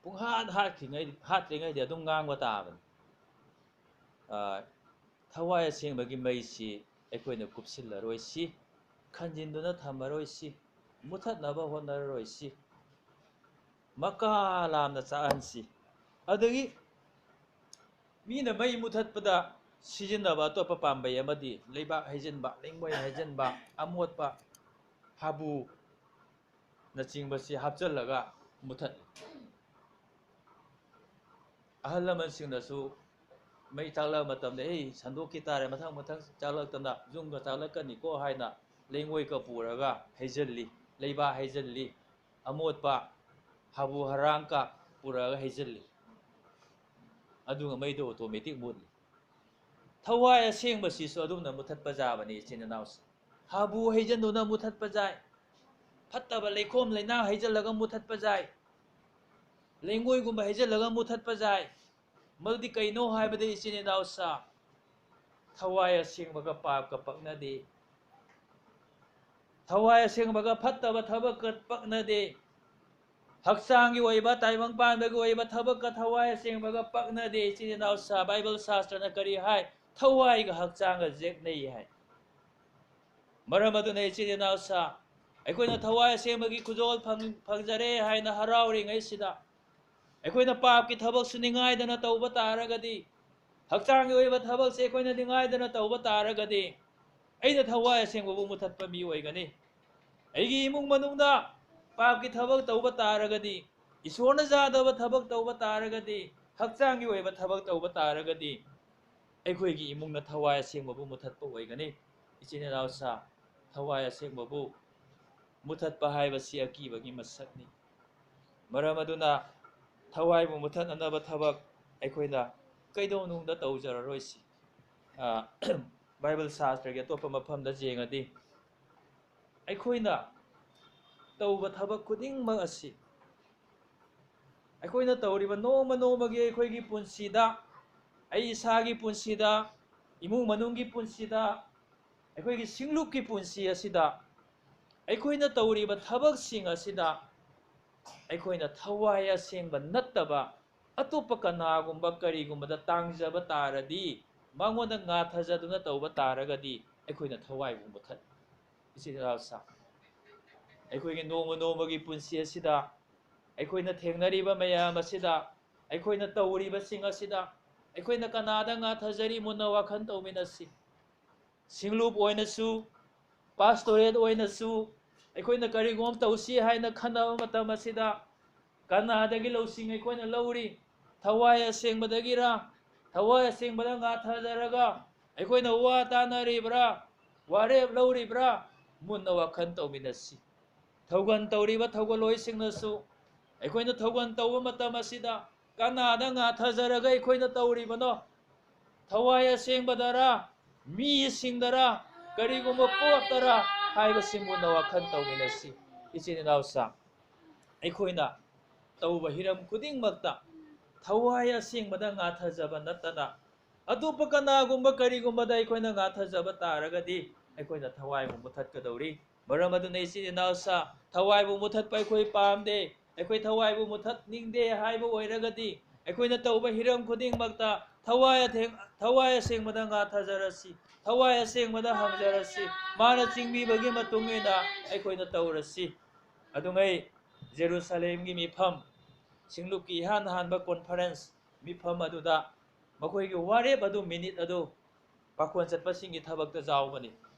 ꯄꯨꯡꯍꯥꯠ ꯍꯥꯠꯈ꯭ꯔꯤꯉꯩ-, ꯍꯥꯠꯇ꯭ꯔꯤꯉꯩꯗꯤ ꯑꯗꯨꯝ ꯉꯥꯡꯕ ꯇꯥꯕꯅꯤ꯫ ꯑ, ꯊꯋꯥꯏ ꯑꯁꯦꯡꯕꯒꯤ ꯃꯩꯁꯤ ꯑꯩꯈꯣꯏꯅ ꯀꯨꯞꯁꯤꯜꯂꯔꯣꯏꯁꯤ, ꯈꯟꯖꯤꯟꯗꯨꯅ ꯊꯝꯃꯔꯣꯏꯁꯤ, ꯃꯨꯊꯠꯅꯕ ꯍꯣꯠꯅꯔꯔꯣꯏꯁꯤ, ꯃꯀꯥ ꯂꯥꯝꯅ ꯆꯥꯛꯍꯟꯁꯤ꯫ ꯑꯗꯒꯤ ꯃꯤꯅ ꯃꯩ ꯃꯨꯊꯠꯄꯗ ꯁꯤꯖꯤꯟꯅꯕ ꯑꯇꯣꯞꯄ ꯄꯥꯝꯕꯩ ꯑꯃꯗꯤ ꯂꯩꯕꯥꯛ ꯍꯩꯖꯤꯟꯕ, ꯂꯩꯉꯣꯏ ꯍꯩꯖꯤꯟꯕ, ꯑꯃꯣꯠꯄ, ꯍꯥꯕꯨ, ꯅꯆꯤꯡꯕꯁꯤ ꯍꯥꯞꯆꯤꯜꯂꯒ ꯃꯨꯊꯠꯂꯤ꯫ ꯑꯍꯜ ꯂꯃꯟꯁꯤꯡꯅꯁꯨ ꯃꯩ ꯊꯥꯛꯂꯛꯄ ꯃꯇꯝꯗ, "ꯑꯦ, ꯁꯟꯗꯣꯛꯈꯤ ꯇꯥꯔꯦ, ꯃꯊꯪ ꯃꯊꯪ ꯆꯥꯛꯂꯛꯇꯅ ꯌꯨꯝꯒ ꯆꯥꯛꯂꯛꯀꯅꯤꯀꯣ" ꯍꯥꯏꯅ ꯂꯩꯉꯣꯏꯒ ꯄꯨꯔꯒ ꯍꯩꯖꯤꯜꯂꯤ, ꯂꯩꯕꯥꯛ ꯍꯩꯖꯤꯜꯂꯤ, ꯑꯃꯣꯠꯄ ꯍꯥꯕꯨ ꯍꯔꯥꯡꯀ ꯄꯨꯔꯛꯑꯒ ꯍꯩꯖꯤꯜꯂꯤ꯫ ꯑꯗꯨꯒ ꯃꯩꯗꯣ ꯑꯣꯇꯣꯃꯦꯇꯤꯛ ꯃꯨꯠꯂꯤ꯫ ꯊꯋꯥꯏ ꯑꯁꯦꯡꯕꯁꯤꯁꯨ ꯑꯗꯨꯝꯅ ꯃꯨꯊꯠꯄ ꯌꯥꯕꯅꯤ, ꯏꯆꯤꯟ ꯏꯅꯥꯎꯁꯤꯡ꯫ ꯍꯥꯕꯨ ꯍꯩꯖꯤꯟꯗꯨꯅ ꯃꯨꯊꯠꯄ ꯌꯥꯏ꯫ ꯐꯠꯇꯕ ꯂꯩꯈꯣꯝ ꯂꯩꯅꯥꯡ ꯍꯩꯖꯤꯜꯂꯒ ꯃꯨꯊꯠꯄ ꯌꯥꯏ꯫ ꯂꯩꯉꯣꯏꯒꯨꯝꯕ ꯍꯩꯖꯤꯜꯂꯒ ꯃꯨꯊꯠꯄ ꯌꯥꯏ꯫ ꯃꯗꯨꯗꯤ ꯀꯩꯅꯣ ꯍꯥꯏꯕꯗ, ꯏꯆꯤꯟ ꯏꯅꯥꯎꯁꯥ, ꯊꯋꯥꯏ ꯑꯁꯦꯡꯕꯒ ꯄꯥꯞꯀ ꯄꯛꯅꯗꯦ꯫ ꯊꯋꯥꯏ ꯑꯁꯦꯡꯕꯒ ꯐꯠꯇꯕ ꯊꯕꯛꯀ ꯄꯛꯅꯗꯦ꯫ ꯍꯛꯆꯥꯡꯒꯤ ꯑꯣꯏꯕ, ꯇꯥꯏꯕꯪ ꯄꯥꯟꯕꯒꯤ ꯑꯣꯏꯕ ꯊꯕꯛꯀ ꯊꯋꯥꯏ ꯑꯁꯦꯡꯕꯒ ꯄꯛꯅꯗꯦ꯫ ꯏꯆꯤꯟ ꯏꯅꯥꯎꯁꯥ, ꯕꯥꯏꯕꯜ ꯁꯥꯁꯇ꯭ꯔꯅ ꯀꯔꯤ ꯍꯥꯏ? ꯊꯋꯥꯏꯒ ꯍꯛꯆꯥꯡꯒ ꯌꯦꯛꯅꯩ ꯍꯥꯏ꯫ ꯃꯔꯝ ꯑꯗꯨꯅ, ꯏꯆꯤꯟ ꯏꯅꯥꯎꯁꯥ, ꯑꯩꯈꯣꯏꯅ ꯊꯋꯥꯏ ꯑꯁꯦꯡꯕꯒꯤ ꯈꯨꯗꯣꯜ ꯐꯪ-, ꯐꯪꯖꯔꯦ ꯍꯥꯏꯅ ꯍꯔꯥꯎꯔꯤꯉꯩꯁꯤꯗ, ꯑꯩꯈꯣꯏꯅ ꯄꯥꯞꯀꯤ ꯊꯕꯛꯁꯨ ꯅꯤꯡꯉꯥꯏꯗꯅ ꯇꯧꯕ ꯇꯥꯔꯒꯗꯤ, ꯍꯛꯆꯥꯡꯒꯤ ꯑꯣꯏꯕ ꯊꯕꯛꯁꯦ ꯑꯩꯈꯣꯏꯅ ꯅꯤꯡꯉꯥꯏꯗꯅ ꯇꯧꯕ ꯇꯥꯔꯒꯗꯤ, ꯑꯩꯅ ꯊꯋꯥꯏ ꯑꯁꯦꯡꯕꯕꯨ ꯃꯨꯊꯠꯄ ꯃꯤ ꯑꯣꯏꯒꯅꯤ꯫ ꯑꯩꯒꯤ ꯏꯃꯨꯡ ꯃꯅꯨꯡꯗ ꯄꯥꯞꯀꯤ ꯊꯕꯛ ꯇꯧꯕ ꯇꯥꯔꯒꯗꯤ, ꯏꯁꯣꯔꯅ ꯌꯥꯗꯕ ꯊꯕꯛ ꯇꯧꯕ ꯇꯥꯔꯒꯗꯤ, ꯍꯛꯆꯥꯡꯒꯤ ꯑꯣꯏꯕ ꯊꯕꯛ ꯇꯧꯕ ꯇꯥꯔꯒꯗꯤ, ꯑꯩꯈꯣꯏꯒꯤ ꯏꯃꯨꯡꯅ ꯊꯋꯥꯏ ꯑꯁꯦꯡꯕꯕꯨ ꯃꯨꯊꯠꯄ ꯑꯣꯏꯒꯅꯤ꯫ ꯏꯆꯤꯟ ꯏꯅꯥꯎꯁꯥ, ꯊꯋꯥꯏ ꯑꯁꯦꯡꯕꯕꯨ ꯃꯨꯊꯠꯄ ꯍꯥꯏꯕꯁꯤ ꯑꯀꯤꯕꯒꯤ ꯃꯁꯛꯅꯤ꯫ ꯃꯔꯝ ꯑꯗꯨꯅ ꯊꯋꯥꯏꯕꯨ ꯃꯨꯊꯠꯅꯅꯕ ꯊꯕꯛ ꯑꯩꯈꯣꯏꯅ ꯀꯩꯗꯧꯅꯨꯡꯗ ꯇꯧꯖꯔꯔꯣꯏꯁꯤ꯫ ꯑ, ꯕꯥꯏꯕꯜ ꯁꯥꯁꯇ꯭ꯔꯒꯤ ꯑꯇꯣꯞꯄ ꯃꯐꯝꯗ ꯌꯦꯡꯉꯗꯤ, ꯑꯩꯈꯣꯏꯅ ꯇꯧꯕ ꯊꯕꯛ ꯈꯨꯗꯤꯡꯃꯛ ꯑꯁꯤ, ꯑꯩꯈꯣꯏꯅ ꯇꯧꯔꯤꯕ ꯅꯣꯡꯃ ꯅꯣꯡꯃꯒꯤ ꯑꯩꯈꯣꯏꯒꯤ ꯄꯨꯟꯁꯤꯗ, ꯑꯩ ꯏꯁꯥꯒꯤ ꯄꯨꯟꯁꯤꯗ, ꯏꯃꯨꯡ ꯃꯅꯨꯡꯒꯤ ꯄꯨꯟꯁꯤꯗ, ꯑꯩꯈꯣꯏꯒꯤ ꯁꯤꯡꯂꯨꯞꯀꯤ ꯄꯨꯟꯁꯤ ꯑꯁꯤꯗ, ꯑꯩꯈꯣꯏꯅ ꯇꯧꯔꯤꯕ ꯊꯕꯛꯁꯤꯡ ꯑꯁꯤꯗ ꯑꯩꯈꯣꯏꯅ ꯊꯋꯥꯏ ꯑꯁꯦꯡꯕ ꯅꯠꯇꯕ ꯑꯇꯣꯞꯄ ꯀꯅꯥꯒꯨꯝꯕ ꯀꯔꯤꯒꯨꯝꯕꯗ ꯇꯥꯡꯖꯕ ꯇꯥꯔꯗꯤ, ꯃꯉꯣꯟꯗ ꯉꯥꯊꯖꯗꯨꯅ ꯇꯧꯕ ꯇꯥꯔꯒꯗꯤ, ꯑꯩꯈꯣꯏꯅ ꯊꯋꯥꯏꯕꯨ ꯃꯨꯊꯠ-, ꯏꯆꯤꯟ ꯏꯅꯥꯎꯁꯥ, ꯑꯩꯈꯣꯏꯒꯤ ꯅꯣꯡꯃ ꯅꯣꯡꯃꯒꯤ ꯄꯨꯟꯁꯤ ꯑꯁꯤꯗ, ꯑꯩꯈꯣꯏꯅ ꯊꯦꯡꯅꯔꯤꯕ ꯃꯌꯥꯝ ꯑꯁꯤꯗ, ꯑꯩꯈꯣꯏꯅ ꯇꯧꯔꯤꯕꯁꯤꯡ ꯑꯁꯤꯗ, ꯑꯩꯈꯣꯏꯅ ꯀꯅꯥꯗ ꯉꯥꯊꯖꯔꯤ? ꯃꯨꯟꯅ ꯋꯥꯈꯜ ꯇꯧꯃꯤꯟꯅꯁꯤ꯫ ꯁꯤꯡꯂꯨꯞ ꯑꯣꯏꯅꯁꯨ, ꯄꯥꯁꯇꯣꯔꯦꯠ ꯑꯣꯏꯅꯁꯨ, ꯑꯩꯈꯣꯏꯅ ꯀꯔꯤꯒꯨꯝꯕ ꯇꯧꯁꯤ ꯍꯥꯏꯅ ꯈꯟꯅꯕ ꯃꯇꯝ ꯑꯁꯤꯗ, ꯀꯅꯥꯗꯒꯤ ꯂꯧꯁꯤꯡ ꯑꯩꯈꯣꯏꯅ ꯂꯧꯔꯤ? ꯊꯋꯥꯏ ꯑꯁꯦꯡꯕꯗꯒꯤꯔ? ꯊꯋꯥꯏ ꯑꯁꯦꯡꯕꯗ ꯉꯥꯊꯖꯔꯒ ꯑꯩꯈꯣꯏꯅ ꯋꯥ ꯇꯥꯅꯔꯤꯕ꯭ꯔꯥ? ꯋꯥꯔꯦꯞ ꯂꯧꯔꯤꯕ꯭ꯔꯥ? ꯃꯨꯟꯅ ꯋꯥꯈꯜ ꯇꯧꯃꯤꯟꯅꯁꯤ꯫ ꯊꯧꯒꯜ ꯇꯧꯔꯤꯕ ꯊꯧꯒꯜꯂꯣꯏꯁꯤꯡꯅꯁꯨ ꯑꯩꯈꯣꯏꯅ ꯊꯧꯒꯜ ꯇꯧꯕ ꯃꯇꯝ ꯑꯁꯤꯗ ꯀꯅꯥꯗ ꯉꯥꯊꯖꯔꯒ ꯑꯩꯈꯣꯏꯅ ꯇꯧꯔꯤꯕꯅꯣ? ꯊꯋꯥꯏ ꯑꯁꯦꯡꯕꯗꯔ, ꯃꯤꯁꯤꯡꯗꯔ, ꯀꯔꯤꯒꯨꯝꯕ ꯄꯣꯠꯇꯔ ꯍꯥꯏꯕꯁꯤ ꯃꯨꯟꯅ ꯋꯥꯈꯜ ꯇꯧꯃꯤꯟꯅꯁꯤ꯫ ꯏꯆꯤꯟ ꯏꯅꯥꯎꯁꯥ, ꯑꯩꯈꯣꯏꯅ ꯇꯧꯕ ꯍꯤꯔꯝ ꯈꯨꯗꯤꯡꯃꯛꯇ ꯊꯋꯥꯏ ꯑꯁꯦꯡꯕꯗ ꯉꯥꯊꯖꯕ ꯅꯠꯇꯅ, ꯑꯇꯣꯞꯄ ꯀꯅꯥꯒꯨꯝꯕ ꯀꯔꯤꯒꯨꯝꯕꯗ ꯑꯩꯈꯣꯏꯅ ꯉꯥꯊꯖꯕ ꯇꯥꯔꯒꯗꯤ, ꯑꯩꯈꯣꯏꯅ ꯊꯋꯥꯏꯕꯨ ꯃꯨꯊꯠꯀꯗꯧꯔꯤ꯫ ꯃꯔꯝ ꯑꯗꯨꯅ ꯏꯆꯤꯟ ꯏꯅꯥꯎꯁꯥ, ꯊꯋꯥꯏꯕꯨ ꯃꯨꯊꯠꯄ ꯑꯩꯈꯣꯏ ꯄꯥꯝꯗꯦ꯫ ꯑꯩꯈꯣꯏ ꯊꯋꯥꯏꯕꯨ ꯃꯨꯊꯠꯅꯤꯡꯗꯦ ꯍꯥꯏꯕ ꯑꯣꯏꯔꯒꯗꯤ, ꯑꯩꯈꯣꯏꯅ ꯇꯧꯕ ꯍꯤꯔꯝ ꯈꯨꯗꯤꯡꯃꯛꯇ ꯊꯋꯥꯏ ꯑꯊꯦꯡ-, ꯊꯋꯥꯏ ꯑꯁꯦꯡꯕꯗ ꯉꯥꯊꯖꯔꯁꯤ, ꯊꯋꯥꯏ ꯑꯁꯦꯡꯕꯗ ꯍꯪꯖꯔꯁꯤ, ꯃꯥꯅ ꯆꯤꯡꯕꯤꯕꯒꯤ ꯃꯇꯨꯡ ꯏꯟꯅ ꯑꯩꯈꯣꯏꯅ ꯇꯧꯔꯁꯤ꯫ ꯑꯗꯨꯉꯩ ꯖꯦꯔꯨꯁꯂꯦꯝꯒꯤ ꯃꯤꯐꯝ, ꯁꯤꯡꯂꯨꯞꯀꯤ ꯏꯍꯥꯟ ꯍꯥꯟꯕ ꯀꯣꯟꯐꯔꯦꯟꯁ ꯃꯤꯐꯝ ꯑꯗꯨꯗ ꯃꯈꯣꯏꯒꯤ ꯋꯥꯔꯦꯞ ꯑꯗꯨ, ꯃꯤꯅꯤꯠ ꯑꯗꯨ ꯄꯥꯈꯣꯟ ꯆꯠꯄꯁꯤꯡꯒꯤ ꯊꯕꯛꯇ ꯌꯥꯎꯕꯅꯤ꯫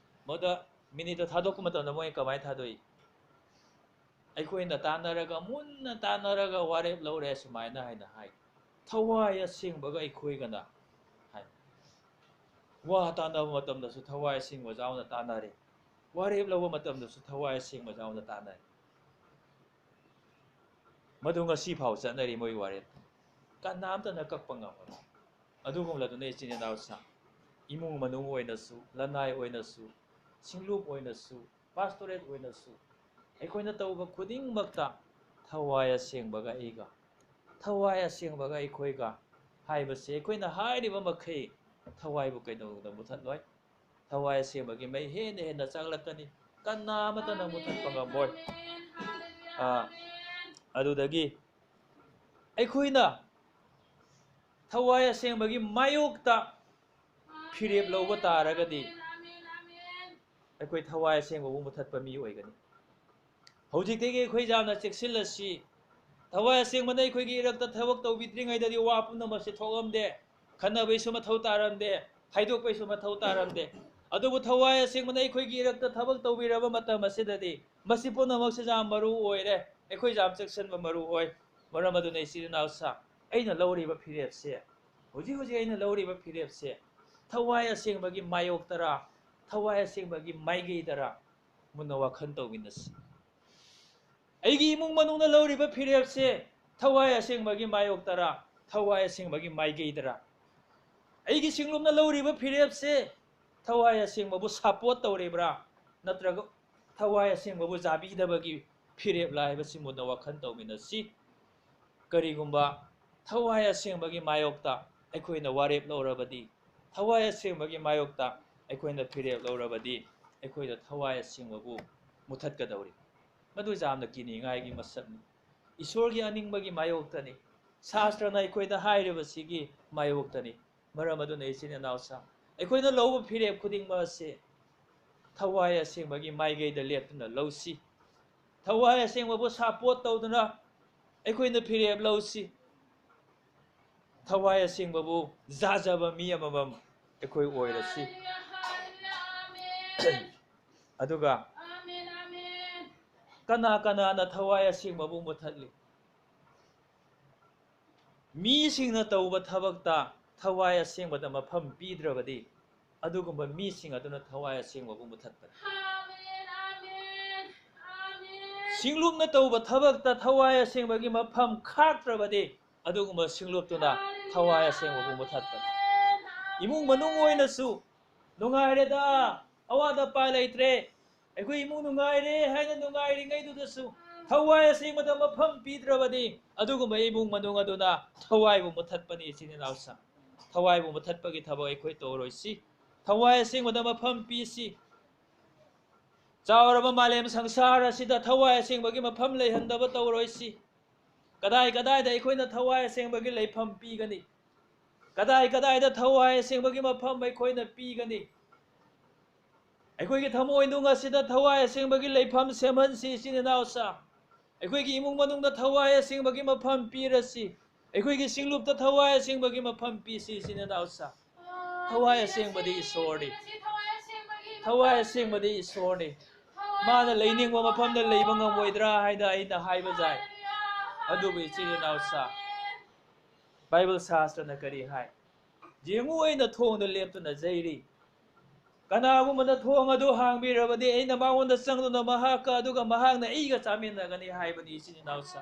ꯃꯗꯨꯗ ꯃꯤꯅꯤꯠꯇꯣ ꯊꯥꯗꯣꯛꯄ ꯃꯇꯝꯗ ꯃꯣꯏ ꯀꯃꯥꯏꯅ ꯊꯥꯗꯣꯛꯏ? "ꯑꯩꯈꯣꯏꯅ ꯇꯥꯟꯅꯔꯒ, ꯃꯨꯟꯅ ꯇꯥꯟꯅꯔꯒ ꯋꯥꯔꯦꯞ ꯂꯧꯔꯦ" ꯁꯨꯃꯥꯏꯅ ꯍꯥꯏꯅ ꯍꯥꯏ꯫ "ꯊꯋꯥꯏ ꯑꯁꯦꯡꯕꯒ ꯑꯩꯈꯣꯏꯒꯅ" ꯍꯥꯏ꯫ ꯋꯥ ꯇꯥꯟꯅꯕ ꯃꯇꯝꯗꯁꯨ ꯊꯋꯥꯏ ꯑꯁꯦꯡꯕ ꯌꯥꯎꯅ ꯇꯥꯟꯅꯔꯦ꯫ ꯋꯥꯔꯦꯞ ꯂꯧꯕ ꯃꯇꯝꯗꯁꯨ ꯊꯋꯥꯏ ꯑꯁꯦꯡꯕ ꯌꯥꯎꯅ ꯇꯥꯟꯅꯔꯦ꯫ ꯃꯗꯨ ꯉꯁꯤ ꯐꯥꯎ ꯆꯠꯅꯔꯤ ꯃꯣꯏ ꯋꯥꯔꯦꯞ꯫ ꯀꯅꯥꯝꯇꯅ ꯀꯛꯄ ꯉꯝꯃꯔꯣꯏ꯫ ꯑꯗꯨꯒꯨꯝꯂꯗꯨꯅ ꯏꯆꯤꯟ ꯏꯅꯥꯎꯁꯥ, ꯏꯃꯨꯡ ꯃꯅꯨꯡ ꯑꯣꯏꯅꯁꯨ, ꯂꯅꯥꯏ ꯑꯣꯏꯅꯁꯨ, ꯁꯤꯡꯂꯨꯞ ꯑꯣꯏꯅꯁꯨ, ꯄꯥꯁꯇꯣꯔꯦꯠ ꯑꯣꯏꯅꯁꯨ, ꯑꯩꯈꯣꯏꯅ ꯇꯧꯕ ꯈꯨꯗꯤꯡꯃꯛꯇ ꯊꯋꯥꯏ ꯑꯁꯦꯡꯕꯒ ꯑꯩꯒ, ꯊꯋꯥꯏ ꯑꯁꯦꯡꯕꯒ ꯑꯩꯈꯣꯏꯒ ꯍꯥꯏꯕꯁꯦ ꯑꯩꯈꯣꯏꯅ ꯍꯥꯏꯔꯤꯕ ꯃꯈꯩ ꯊꯋꯥꯏꯕꯨ ꯀꯩꯗꯧꯅꯨꯡꯗ ꯃꯨꯊꯠꯂꯣꯏ꯫ ꯊꯋꯥꯏ ꯑꯁꯦꯡꯕꯒꯤ ꯃꯩ ꯍꯦꯟꯅ ꯍꯦꯟꯅ ꯆꯥꯛꯂꯛꯀꯅꯤ꯫ ꯀꯅꯥ ꯑꯃꯠꯇꯅ ꯃꯨꯊꯠꯄ ꯉꯝꯃꯣꯏ꯫ ꯑꯥ, ꯑꯗꯨꯗꯒꯤ ꯑꯩꯈꯣꯏꯅ ꯊꯋꯥꯏ ꯑꯁꯦꯡꯕꯒꯤ ꯃꯥꯌꯣꯛꯇ ꯐꯤꯔꯦꯞ ꯂꯧꯕ ꯇꯥꯔꯒꯗꯤ ꯑꯩꯈꯣꯏ ꯊꯋꯥꯏ ꯑꯁꯦꯡꯕꯕꯨ ꯃꯨꯊꯠꯄ ꯃꯤ ꯑꯣꯏꯒꯅꯤ꯫ ꯍꯧꯖꯤꯛꯇꯒꯤ ꯑꯩꯈꯣꯏ ꯌꯥꯝꯅ ꯆꯦꯛꯁꯤꯜꯂꯁꯤ꯫ ꯊꯋꯥꯏ ꯑꯁꯦꯡꯕꯅ ꯑꯩꯈꯣꯏꯒꯤ ꯏꯔꯛꯇ ꯊꯕꯛ ꯇꯧꯕꯤꯗ꯭ꯔꯤꯉꯩꯗꯗꯤ ꯋꯥ ꯄꯨꯝꯅꯃꯛꯁꯦ ꯊꯣꯛꯂꯝꯗꯦ, ꯈꯟꯅꯕꯩꯁꯨ ꯃꯊꯧ ꯇꯥꯔꯝꯗꯦ, ꯍꯥꯏꯗꯣꯛꯄꯩꯁꯨ ꯃꯊꯧ ꯇꯥꯔꯝꯗꯦ꯫ ꯑꯗꯨꯕꯨ ꯊꯋꯥꯏ ꯑꯁꯦꯡꯕꯅ ꯑꯩꯈꯣꯏꯒꯤ ꯏꯔꯛꯇ ꯊꯕꯛ ꯇꯧꯕꯤꯔꯕ ꯃꯇꯝ ꯑꯁꯤꯗꯗꯤ ꯃꯁꯤ ꯄꯨꯝꯅꯃꯛꯁꯦ ꯌꯥꯝ ꯃꯔꯨ ꯑꯣꯏꯔꯦ꯫ ꯑꯩꯈꯣꯏ ꯌꯥꯝ ꯆꯦꯛꯁꯤꯟꯕ ꯃꯔꯨ ꯑꯣꯏ꯫ ꯃꯔꯝ ꯑꯗꯨꯅ ꯏꯆꯤꯜ ꯏꯅꯥꯎꯁꯥ, ꯑꯩꯅ ꯂꯧꯔꯤꯕ ꯐꯤꯔꯦꯞꯁꯦ, ꯍꯧꯖꯤꯛ ꯍꯧꯖꯤꯛ ꯑꯩꯅ ꯂꯧꯔꯤꯕ ꯐꯤꯔꯦꯞꯁꯦ ꯊꯋꯥꯏ ꯑꯁꯦꯡꯕꯒꯤ ꯃꯥꯌꯣꯛꯇꯔꯥ, ꯊꯋꯥꯏ ꯑꯁꯦꯡꯕꯒꯤ ꯃꯥꯏꯀꯩꯗꯔꯥ? ꯃꯨꯟꯅ ꯋꯥꯈꯜ ꯇꯧꯃꯤꯟꯅꯁꯤ꯫ ꯑꯩꯒꯤ ꯏꯃꯨꯡ ꯃꯅꯨꯡꯅ ꯂꯧꯔꯤꯕ ꯐꯤꯔꯦꯞꯁꯦ ꯊꯋꯥꯏ ꯑꯁꯦꯡꯕꯒꯤ ꯃꯥꯌꯣꯛꯇꯔꯥ, ꯊꯋꯥꯏ ꯑꯁꯦꯡꯕꯒꯤ ꯃꯥꯏꯀꯩꯗꯔꯥ? ꯑꯩꯒꯤ ꯁꯤꯡꯂꯨꯞꯅ ꯂꯧꯔꯤꯕ ꯐꯤꯔꯦꯞꯁꯦ ꯊꯋꯥꯏ ꯑꯁꯦꯡꯕꯕꯨ ꯁꯄꯣꯔꯠ ꯇꯧꯔꯤꯕ꯭ꯔꯥ, ꯅꯠꯇ꯭ꯔꯒ ꯊꯋꯥꯏ ꯑꯁꯦꯡꯕꯕꯨ ꯌꯥꯕꯤꯗꯕꯒꯤ ꯐꯤꯔꯦꯞꯂꯥ ꯍꯥꯏꯕꯁꯤ ꯃꯨꯟꯅ ꯋꯥꯈꯜ ꯇꯧꯃꯤꯟꯅꯁꯤ꯫ ꯀꯔꯤꯒꯨꯝꯕ ꯊꯋꯥꯏ ꯑꯁꯦꯡꯕꯒꯤ ꯃꯥꯌꯣꯛꯇ ꯑꯩꯈꯣꯏꯅ ꯋꯥꯔꯦꯞ ꯂꯧꯔꯕꯗꯤ, ꯊꯋꯥꯏ ꯑꯁꯦꯡꯕꯒꯤ ꯃꯥꯌꯣꯛꯇ ꯑꯩꯈꯣꯏꯅ ꯐꯤꯔꯦꯞ ꯂꯧꯔꯕꯗꯤ, ꯑꯩꯈꯣꯏꯅ ꯊꯋꯥꯏ ꯑꯁꯦꯡꯕꯕꯨ ꯃꯨꯊꯠꯀꯗꯧꯔꯤ꯫ ꯃꯗꯨ ꯌꯥꯝꯅ ꯀꯤꯅꯤꯡꯉꯥꯏꯒꯤ ꯃꯁꯛꯅꯤ꯫ ꯏꯁꯣꯔꯒꯤ ꯑꯅꯤꯡꯕꯒꯤ ꯃꯥꯌꯣꯛꯇꯅꯤ꯫ ꯁꯥꯁꯇ꯭ꯔꯅ ꯑꯩꯈꯣꯏꯗ ꯍꯥꯏꯔꯤꯕꯁꯤꯒꯤ ꯃꯥꯌꯣꯛꯇꯅꯤ꯫ ꯃꯔꯝ ꯑꯗꯨꯅ ꯏꯆꯤꯟ ꯏꯅꯥꯎꯁꯥ, ꯑꯩꯈꯣꯏꯅ ꯂꯧꯕ ꯐꯤꯔꯦꯞ ꯈꯨꯗꯤꯡꯃꯛ ꯑꯁꯤ ꯊꯋꯥꯏ ꯑꯁꯦꯡꯕꯒꯤ ꯃꯥꯏꯀꯩꯗ ꯂꯦꯞꯇꯨꯅ ꯂꯧꯁꯤ꯫ ꯊꯋꯥꯏ ꯑꯁꯦꯡꯕꯕꯨ ꯁꯄꯣꯔꯠ ꯇꯧꯗꯨꯅ ꯑꯩꯈꯣꯏꯅ ꯐꯤꯔꯦꯞ ꯂꯧꯁꯤ꯫ ꯊꯋꯥꯏ ꯑꯁꯦꯡꯕꯕꯨ ꯌꯥꯖꯕ ꯃꯤ ꯑꯃꯃꯝ ꯑꯩꯈꯣꯏ ꯑꯣꯏꯔꯁꯤ꯫ ꯑꯗꯨꯒ ꯀꯅꯥ ꯀꯅꯥꯅ ꯊꯋꯥꯏ ꯑꯁꯦꯡꯕꯕꯨ ꯃꯨꯊꯠꯂꯤ? ꯃꯤꯁꯤꯡꯅ ꯇꯧꯕ ꯊꯕꯛꯇ ꯊꯋꯥꯏ ꯑꯁꯦꯡꯕꯗ ꯃꯐꯝ ꯄꯤꯗ꯭ꯔꯕꯗꯤ, ꯑꯗꯨꯒꯨꯝꯕ ꯃꯤꯁꯤꯡ ꯑꯗꯨꯅ ꯊꯋꯥꯏ ꯑꯁꯦꯡꯕꯕꯨ ꯃꯨꯊꯠꯄꯅꯤ꯫ ꯁꯤꯡꯂꯨꯞꯅ ꯇꯧꯕ ꯊꯕꯛꯇ ꯊꯋꯥꯏ ꯑꯁꯦꯡꯕꯒꯤ ꯃꯐꯝ ꯈꯥꯛꯇ꯭ꯔꯕꯗꯤ ꯑꯗꯨꯒꯨꯝꯕ ꯁꯤꯡꯂꯨꯞꯇꯨꯅ ꯊꯋꯥꯏ ꯑꯁꯦꯡꯕꯕꯨ ꯃꯨꯊꯠꯄꯅꯤ꯫ ꯏꯃꯨꯡ ꯃꯅꯨꯡ ꯑꯣꯏꯅꯁꯨ ꯅꯨꯡꯉꯥꯏꯔꯦꯗ, ꯑꯋꯥꯠ ꯑꯄꯥ ꯂꯩꯇ꯭ꯔꯦ, ꯑꯩꯈꯣꯏ ꯏꯃꯨꯡ ꯅꯨꯡꯉꯥꯏꯔꯦ ꯍꯥꯏꯅ ꯅꯨꯡꯉꯥꯏꯔꯤꯉꯩꯗꯨꯗꯁꯨ ꯊꯋꯥꯏ ꯑꯁꯦꯡꯕꯗ ꯃꯐꯝ ꯄꯤꯗ꯭ꯔꯕꯗꯤ ꯑꯗꯨꯒꯨꯝꯕ ꯏꯃꯨꯡ ꯃꯅꯨꯡ ꯑꯗꯨꯅ ꯊꯋꯥꯏꯕꯨ ꯃꯨꯊꯠꯄꯅꯤ, ꯏꯆꯤꯟ ꯏꯅꯥꯎꯁꯤꯡ꯫ ꯊꯋꯥꯏꯕꯨ ꯃꯨꯊꯠꯄꯒꯤ ꯊꯕꯛ ꯑꯩꯈꯣꯏ ꯇꯧꯔꯣꯏꯁꯤ꯫ ꯊꯋꯥꯏ ꯑꯁꯦꯡꯕꯗ ꯃꯐꯝ ꯄꯤꯁꯤ꯫ ꯆꯥꯎꯔꯕ ꯃꯥꯂꯦꯝ ꯁꯪꯁꯥꯔ ꯑꯁꯤꯗ ꯊꯋꯥꯏ ꯑꯁꯦꯡꯕꯒꯤ ꯃꯐꯝ ꯂꯩꯍꯟꯗꯕ ꯇꯧꯔꯣꯏꯁꯤ꯫ ꯀꯗꯥꯏ ꯀꯗꯥꯏꯗ ꯑꯩꯈꯣꯏꯅ ꯊꯋꯥꯏ ꯑꯁꯦꯡꯕꯒꯤ ꯂꯩꯐꯝ ꯄꯤꯒꯅꯤ? ꯀꯗꯥꯏ ꯀꯗꯥꯏꯗ ꯊꯋꯥꯏ ꯑꯁꯦꯡꯕꯒꯤ ꯃꯐꯝ ꯑꯩꯈꯣꯏꯅ ꯄꯤꯒꯅꯤ? ꯑꯩꯈꯣꯏꯒꯤ ꯊꯃꯣꯏꯅꯨꯡ ꯑꯁꯤꯗ ꯊꯋꯥꯏ ꯑꯁꯦꯡꯕꯒꯤ ꯂꯩꯐꯝ ꯁꯦꯝꯍꯟꯁꯤ, ꯏꯆꯤꯟ ꯏꯅꯥꯎꯁꯤꯡ꯫ ꯑꯩꯈꯣꯏꯒꯤ ꯏꯃꯨꯡ ꯃꯅꯨꯡꯗ ꯊꯋꯥꯏ ꯑꯁꯦꯡꯕꯒꯤ ꯃꯐꯝ ꯄꯤꯔꯁꯤ꯫ ꯑꯩꯈꯣꯏꯒꯤ ꯁꯤꯡꯂꯨꯞꯇ ꯊꯋꯥꯏ ꯑꯁꯦꯡꯕꯒꯤ ꯃꯐꯝ ꯄꯤꯁꯤ, ꯏꯆꯤꯟ ꯏꯅꯥꯎꯁꯤꯡ꯫ ꯊꯋꯥꯏ ꯑꯁꯦꯡꯕꯗꯤ ꯏꯁꯣꯔꯅꯤ꯫ ꯊꯋꯥꯏ ꯑꯁꯦꯡꯕꯗꯤ ꯏꯁꯣꯔꯅꯤ꯫ ꯃꯥꯅ ꯂꯩꯅꯤꯡꯕ ꯃꯐꯝꯗ ꯂꯩꯕ ꯉꯝꯃꯣꯏꯗ꯭ꯔꯥ ꯍꯥꯏꯅ ꯑꯩꯅ ꯍꯥꯏꯕ ꯌꯥꯏ꯫ ꯑꯗꯨꯕꯨ ꯏꯆꯤꯟ ꯏꯅꯥꯎꯁꯤꯡ, ꯕꯥꯏꯕꯜ ꯁꯥꯁꯇ꯭ꯔꯅ ꯀꯔꯤ ꯍꯥꯏ? "ꯌꯦꯡꯉꯨ, ꯑꯩꯅ ꯊꯣꯡꯗ ꯂꯦꯞꯇꯨꯅ ꯌꯩꯔꯤ꯫ ꯀꯅꯥꯒꯨꯝꯕꯅ ꯊꯣꯡ ꯑꯗꯨ ꯍꯥꯡꯕꯤꯔꯕꯗꯤ ꯑꯩꯅ ꯃꯉꯣꯟꯗ ꯆꯪꯗꯨꯅ ꯃꯍꯥꯛꯀ ꯑꯗꯨꯒ ꯃꯍꯥꯛꯅ ꯑꯩꯒ ꯆꯥꯃꯤꯟꯅꯒꯅꯤ" ꯍꯥꯏꯕꯅꯤ, ꯏꯆꯤꯟ ꯏꯅꯥꯎꯁꯤꯡ꯫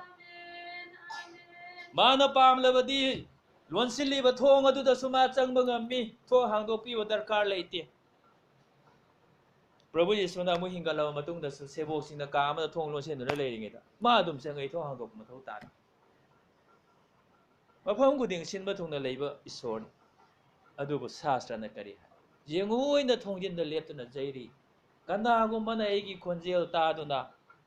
ꯃꯥꯅ ꯄꯥꯝꯂꯕꯗꯤ ꯂꯣꯟꯁꯤꯜꯂꯤꯕ ꯊꯣꯡ ꯑꯗꯨꯗꯁꯨ ꯃꯥ ꯆꯪꯕ ꯉꯝꯃꯤ꯫ ꯊꯣꯡ ꯍꯥꯡꯗꯣꯛꯄꯤꯕ ꯗꯔꯀꯥꯔ ꯂꯩꯇꯦ꯫ ꯄ꯭ꯔꯚꯨ ꯌꯤꯁꯨꯅ ꯑꯃꯨꯛ ꯍꯤꯡꯒꯠꯂꯕ ꯃꯇꯨꯡꯗꯁꯨ ꯁꯦꯕꯣꯛꯁꯤꯡꯅ ꯀꯥ ꯑꯃꯗ ꯊꯣꯡ ꯂꯣꯟꯁꯤꯟꯗꯨꯅ ꯂꯩꯔꯤꯉꯩꯗ ꯃꯥ ꯑꯗꯨꯝ ꯆꯪꯉꯛꯏ, ꯊꯣꯡ ꯍꯥꯡꯗꯣꯛꯄ ꯃꯊꯧ ꯇꯥꯗꯦ꯫ ꯃꯐꯝ ꯈꯨꯗꯤꯡ ꯁꯤꯟꯕ ꯊꯨꯡꯅ ꯂꯩꯕ ꯏꯁꯣꯔꯅꯤ꯫ ꯑꯗꯨꯕꯨ ꯁꯥꯁꯇ꯭ꯔꯅ ꯀꯔꯤ ꯍꯥꯏ? "ꯌꯦꯡꯉꯨ, ꯑꯩꯅ ꯊꯣꯡꯖꯤꯟꯗ ꯂꯦꯞꯇꯨꯅ ꯌꯩꯔꯤ꯫ ꯀꯅꯥꯒꯨꯝꯕꯅ ꯑꯩꯒꯤ ꯈꯣꯟꯖꯦꯜ ꯇꯥꯗꯨꯅ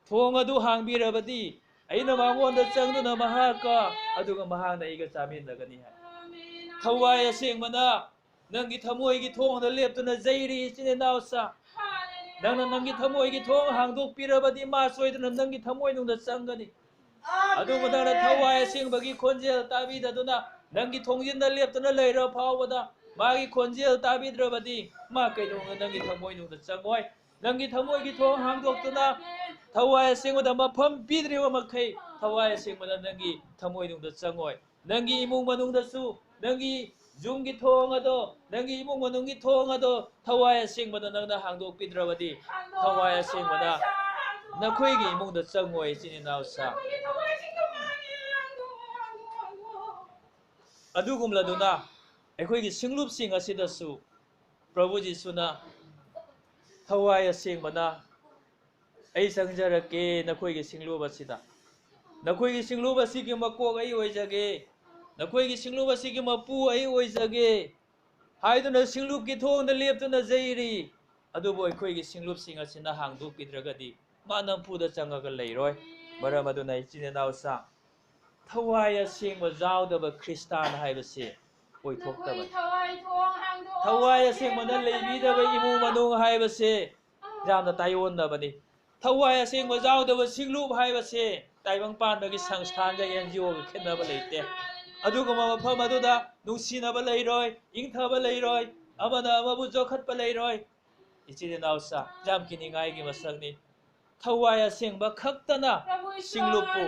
ꯊꯣꯡ ꯑꯗꯨ ꯍꯥꯡꯕꯤꯔꯕꯗꯤ ꯑꯩꯅ ꯃꯉꯣꯟꯗ ꯆꯪꯗꯨꯅ ꯃꯍꯥꯛꯀ ꯑꯗꯨꯒ ꯃꯍꯥꯛꯅ ꯑꯩꯒ ꯆꯥꯃꯤꯟꯅꯒꯅꯤ" ꯍꯥꯏ꯫ ꯊꯋꯥꯏ ꯑꯁꯦꯡꯕꯅ ꯅꯪꯒꯤ ꯊꯃꯣꯏꯒꯤ ꯊꯣꯡꯗ ꯂꯦꯞꯇꯨꯅ ꯌꯩꯔꯤ, ꯏꯆꯤꯟ ꯏꯅꯥꯎꯁꯤꯡ꯫ ꯅꯪꯅ ꯅꯪꯒꯤ ꯊꯃꯣꯏꯒꯤ ꯊꯣꯡ ꯍꯥꯡꯗꯣꯛꯄꯤꯔꯕꯗꯤ ꯃꯥ ꯁꯣꯏꯗꯅ ꯅꯪꯒꯤ ꯊꯃꯣꯏꯅꯨꯡꯗ ꯆꯪꯒꯅꯤ꯫ ꯑꯗꯨꯕꯨ ꯅꯪꯅ ꯊꯋꯥꯏ ꯑꯁꯦꯡꯕꯒꯤ ꯈꯣꯟꯖꯦꯜ ꯇꯥꯕꯤꯗꯗꯨꯅ ꯅꯪꯒꯤ ꯊꯣꯡꯖꯤꯟꯗ ꯂꯦꯞꯇꯨꯅ ꯂꯩꯔ ꯐꯥꯎꯕꯗ ꯃꯥꯒꯤ ꯈꯣꯟꯖꯦꯜ ꯇꯥꯕꯤꯗ꯭ꯔꯕꯗꯤ ꯃꯥ ꯀꯩꯗꯧꯅ ꯅꯪꯒꯤ ꯊꯃꯣꯏꯅꯨꯡꯗ ꯆꯪꯉꯣꯏ꯫ ꯅꯪꯒꯤ ꯊꯃꯣꯏꯒꯤ ꯊꯣꯡ ꯍꯥꯡꯗꯣꯛꯇꯨꯅ ꯊꯋꯥꯏ ꯑꯁꯦꯡꯕꯗ ꯃꯐꯝ ꯄꯤꯗ꯭ꯔꯤꯕ ꯃꯈꯩ ꯊꯋꯥꯏ ꯑꯁꯦꯡꯕꯗ ꯅꯪꯒꯤ ꯊꯃꯣꯏꯅꯨꯡꯗ ꯆꯪꯉꯣꯏ꯫ ꯅꯪꯒꯤ ꯏꯃꯨꯡ ꯃꯅꯨꯡꯗꯁꯨ, ꯅꯪꯒꯤ ꯌꯨꯝꯒꯤ ꯊꯣꯡ ꯑꯗꯣ, ꯅꯪꯒꯤ ꯏꯃꯨꯡ ꯃꯅꯨꯡꯒꯤ ꯊꯣꯡ ꯑꯗꯣ ꯊꯋꯥꯏ ꯑꯁꯦꯡꯕꯗ ꯅꯪꯅ ꯍꯥꯡꯗꯣꯛꯄꯤꯗ꯭ꯔꯕꯗꯤ, ꯊꯋꯥꯏ ꯑꯁꯦꯡꯕꯅ ꯅꯈꯣꯏꯒꯤ ꯏꯃꯨꯡꯗ ꯆꯪꯉꯣꯏ, ꯏꯆꯤꯟ ꯏꯅꯥꯎꯁꯥ꯫ ꯑꯗꯨꯒꯨꯝꯂꯗꯨꯅ ꯑꯩꯈꯣꯏꯒꯤ ꯁꯤꯡꯂꯨꯞꯁꯤꯡ ꯑꯁꯤꯗꯁꯨ ꯄ꯭ꯔꯚꯨ ꯖꯤꯁꯨꯅ ꯊꯋꯥꯏ ꯑꯁꯦꯡꯕꯅ, "ꯑꯩ ꯆꯪꯖꯔꯛꯀꯦ ꯅꯈꯣꯏꯒꯤ ꯁꯤꯡꯂꯨꯞ ꯑꯁꯤꯗ꯫ ꯅꯈꯣꯏꯒꯤ ꯁꯤꯡꯂꯨꯞ ꯑꯁꯤꯒꯤ ꯃꯀꯣꯛ ꯑꯩ ꯑꯣꯏꯖꯒꯦ꯫ ꯅꯈꯣꯏꯒꯤ ꯁꯤꯡꯂꯨꯞ ꯑꯁꯤꯒꯤ ꯃꯄꯨ ꯑꯩ ꯑꯣꯏꯖꯒꯦ" ꯍꯥꯏꯗꯨꯅ ꯁꯤꯡꯂꯨꯞꯀꯤ ꯊꯣꯡꯗ ꯂꯦꯞꯇꯨꯅ ꯆꯩꯔꯤ꯫ ꯑꯗꯨꯕꯨ ꯑꯩꯈꯣꯏꯒꯤ ꯁꯤꯡꯂꯨꯞꯁꯤꯡ ꯑꯁꯤꯅ ꯍꯥꯡꯗꯣꯛꯄꯤꯗ꯭ꯔꯒꯗꯤ ꯃꯥ ꯅꯝꯐꯨꯗ ꯆꯪꯉꯒ ꯂꯩꯔꯣꯏ꯫ ꯃꯔꯝ ꯑꯗꯨꯅ ꯏꯆꯤꯟ ꯏꯅꯥꯎꯁꯥ, ꯊꯋꯥꯏ ꯑꯁꯦꯡꯕ ꯌꯥꯎꯗꯕ ꯈ꯭ꯔꯤꯁꯇꯥꯟ ꯍꯥꯏꯕꯁꯤ ꯑꯣꯏꯊꯣꯛꯇꯕꯅꯤ꯫ ꯊꯋꯥꯏ ꯑꯁꯦꯡꯕꯅ ꯂꯩꯕꯤꯗꯕ ꯏꯃꯨꯡ ꯃꯅꯨꯡ ꯍꯥꯏꯕꯁꯦ ꯌꯥꯝꯅ ꯇꯥꯏꯑꯣꯟꯅꯕꯅꯤ꯫ ꯊꯋꯥꯏ ꯑꯁꯦꯡꯕ ꯌꯥꯎꯗꯕ ꯁꯤꯡꯂꯨꯞ ꯍꯥꯏꯕꯁꯦ ꯇꯥꯏꯕꯪ ꯄꯥꯟꯕꯒꯤ ꯁꯪꯁꯊꯥꯟꯒ ꯑꯦꯟ ꯖꯤ ꯑꯣꯒ ꯈꯦꯠꯅꯕ ꯂꯩꯇꯦ꯫ ꯑꯗꯨꯒꯨꯝꯕ ꯃꯐꯝ ꯑꯗꯨꯗ ꯅꯨꯡꯁꯤꯅꯕ ꯂꯩꯔꯣꯏ, ꯏꯪꯊꯕ ꯂꯩꯔꯣꯏ, ꯑꯃꯅ ꯑꯃꯕꯨ ꯆꯥꯎꯈꯠꯄ ꯂꯩꯔꯣꯏ꯫ ꯏꯆꯤꯟ ꯏꯅꯥꯎꯁꯥ, ꯌꯥꯝ ꯀꯤꯅꯤꯡꯉꯥꯏꯒꯤ ꯃꯁꯛꯅꯤ꯫ ꯊꯋꯥꯏ ꯑꯁꯦꯡꯕ ꯈꯛꯇꯅ ꯁꯤꯡꯂꯨꯞꯄꯨ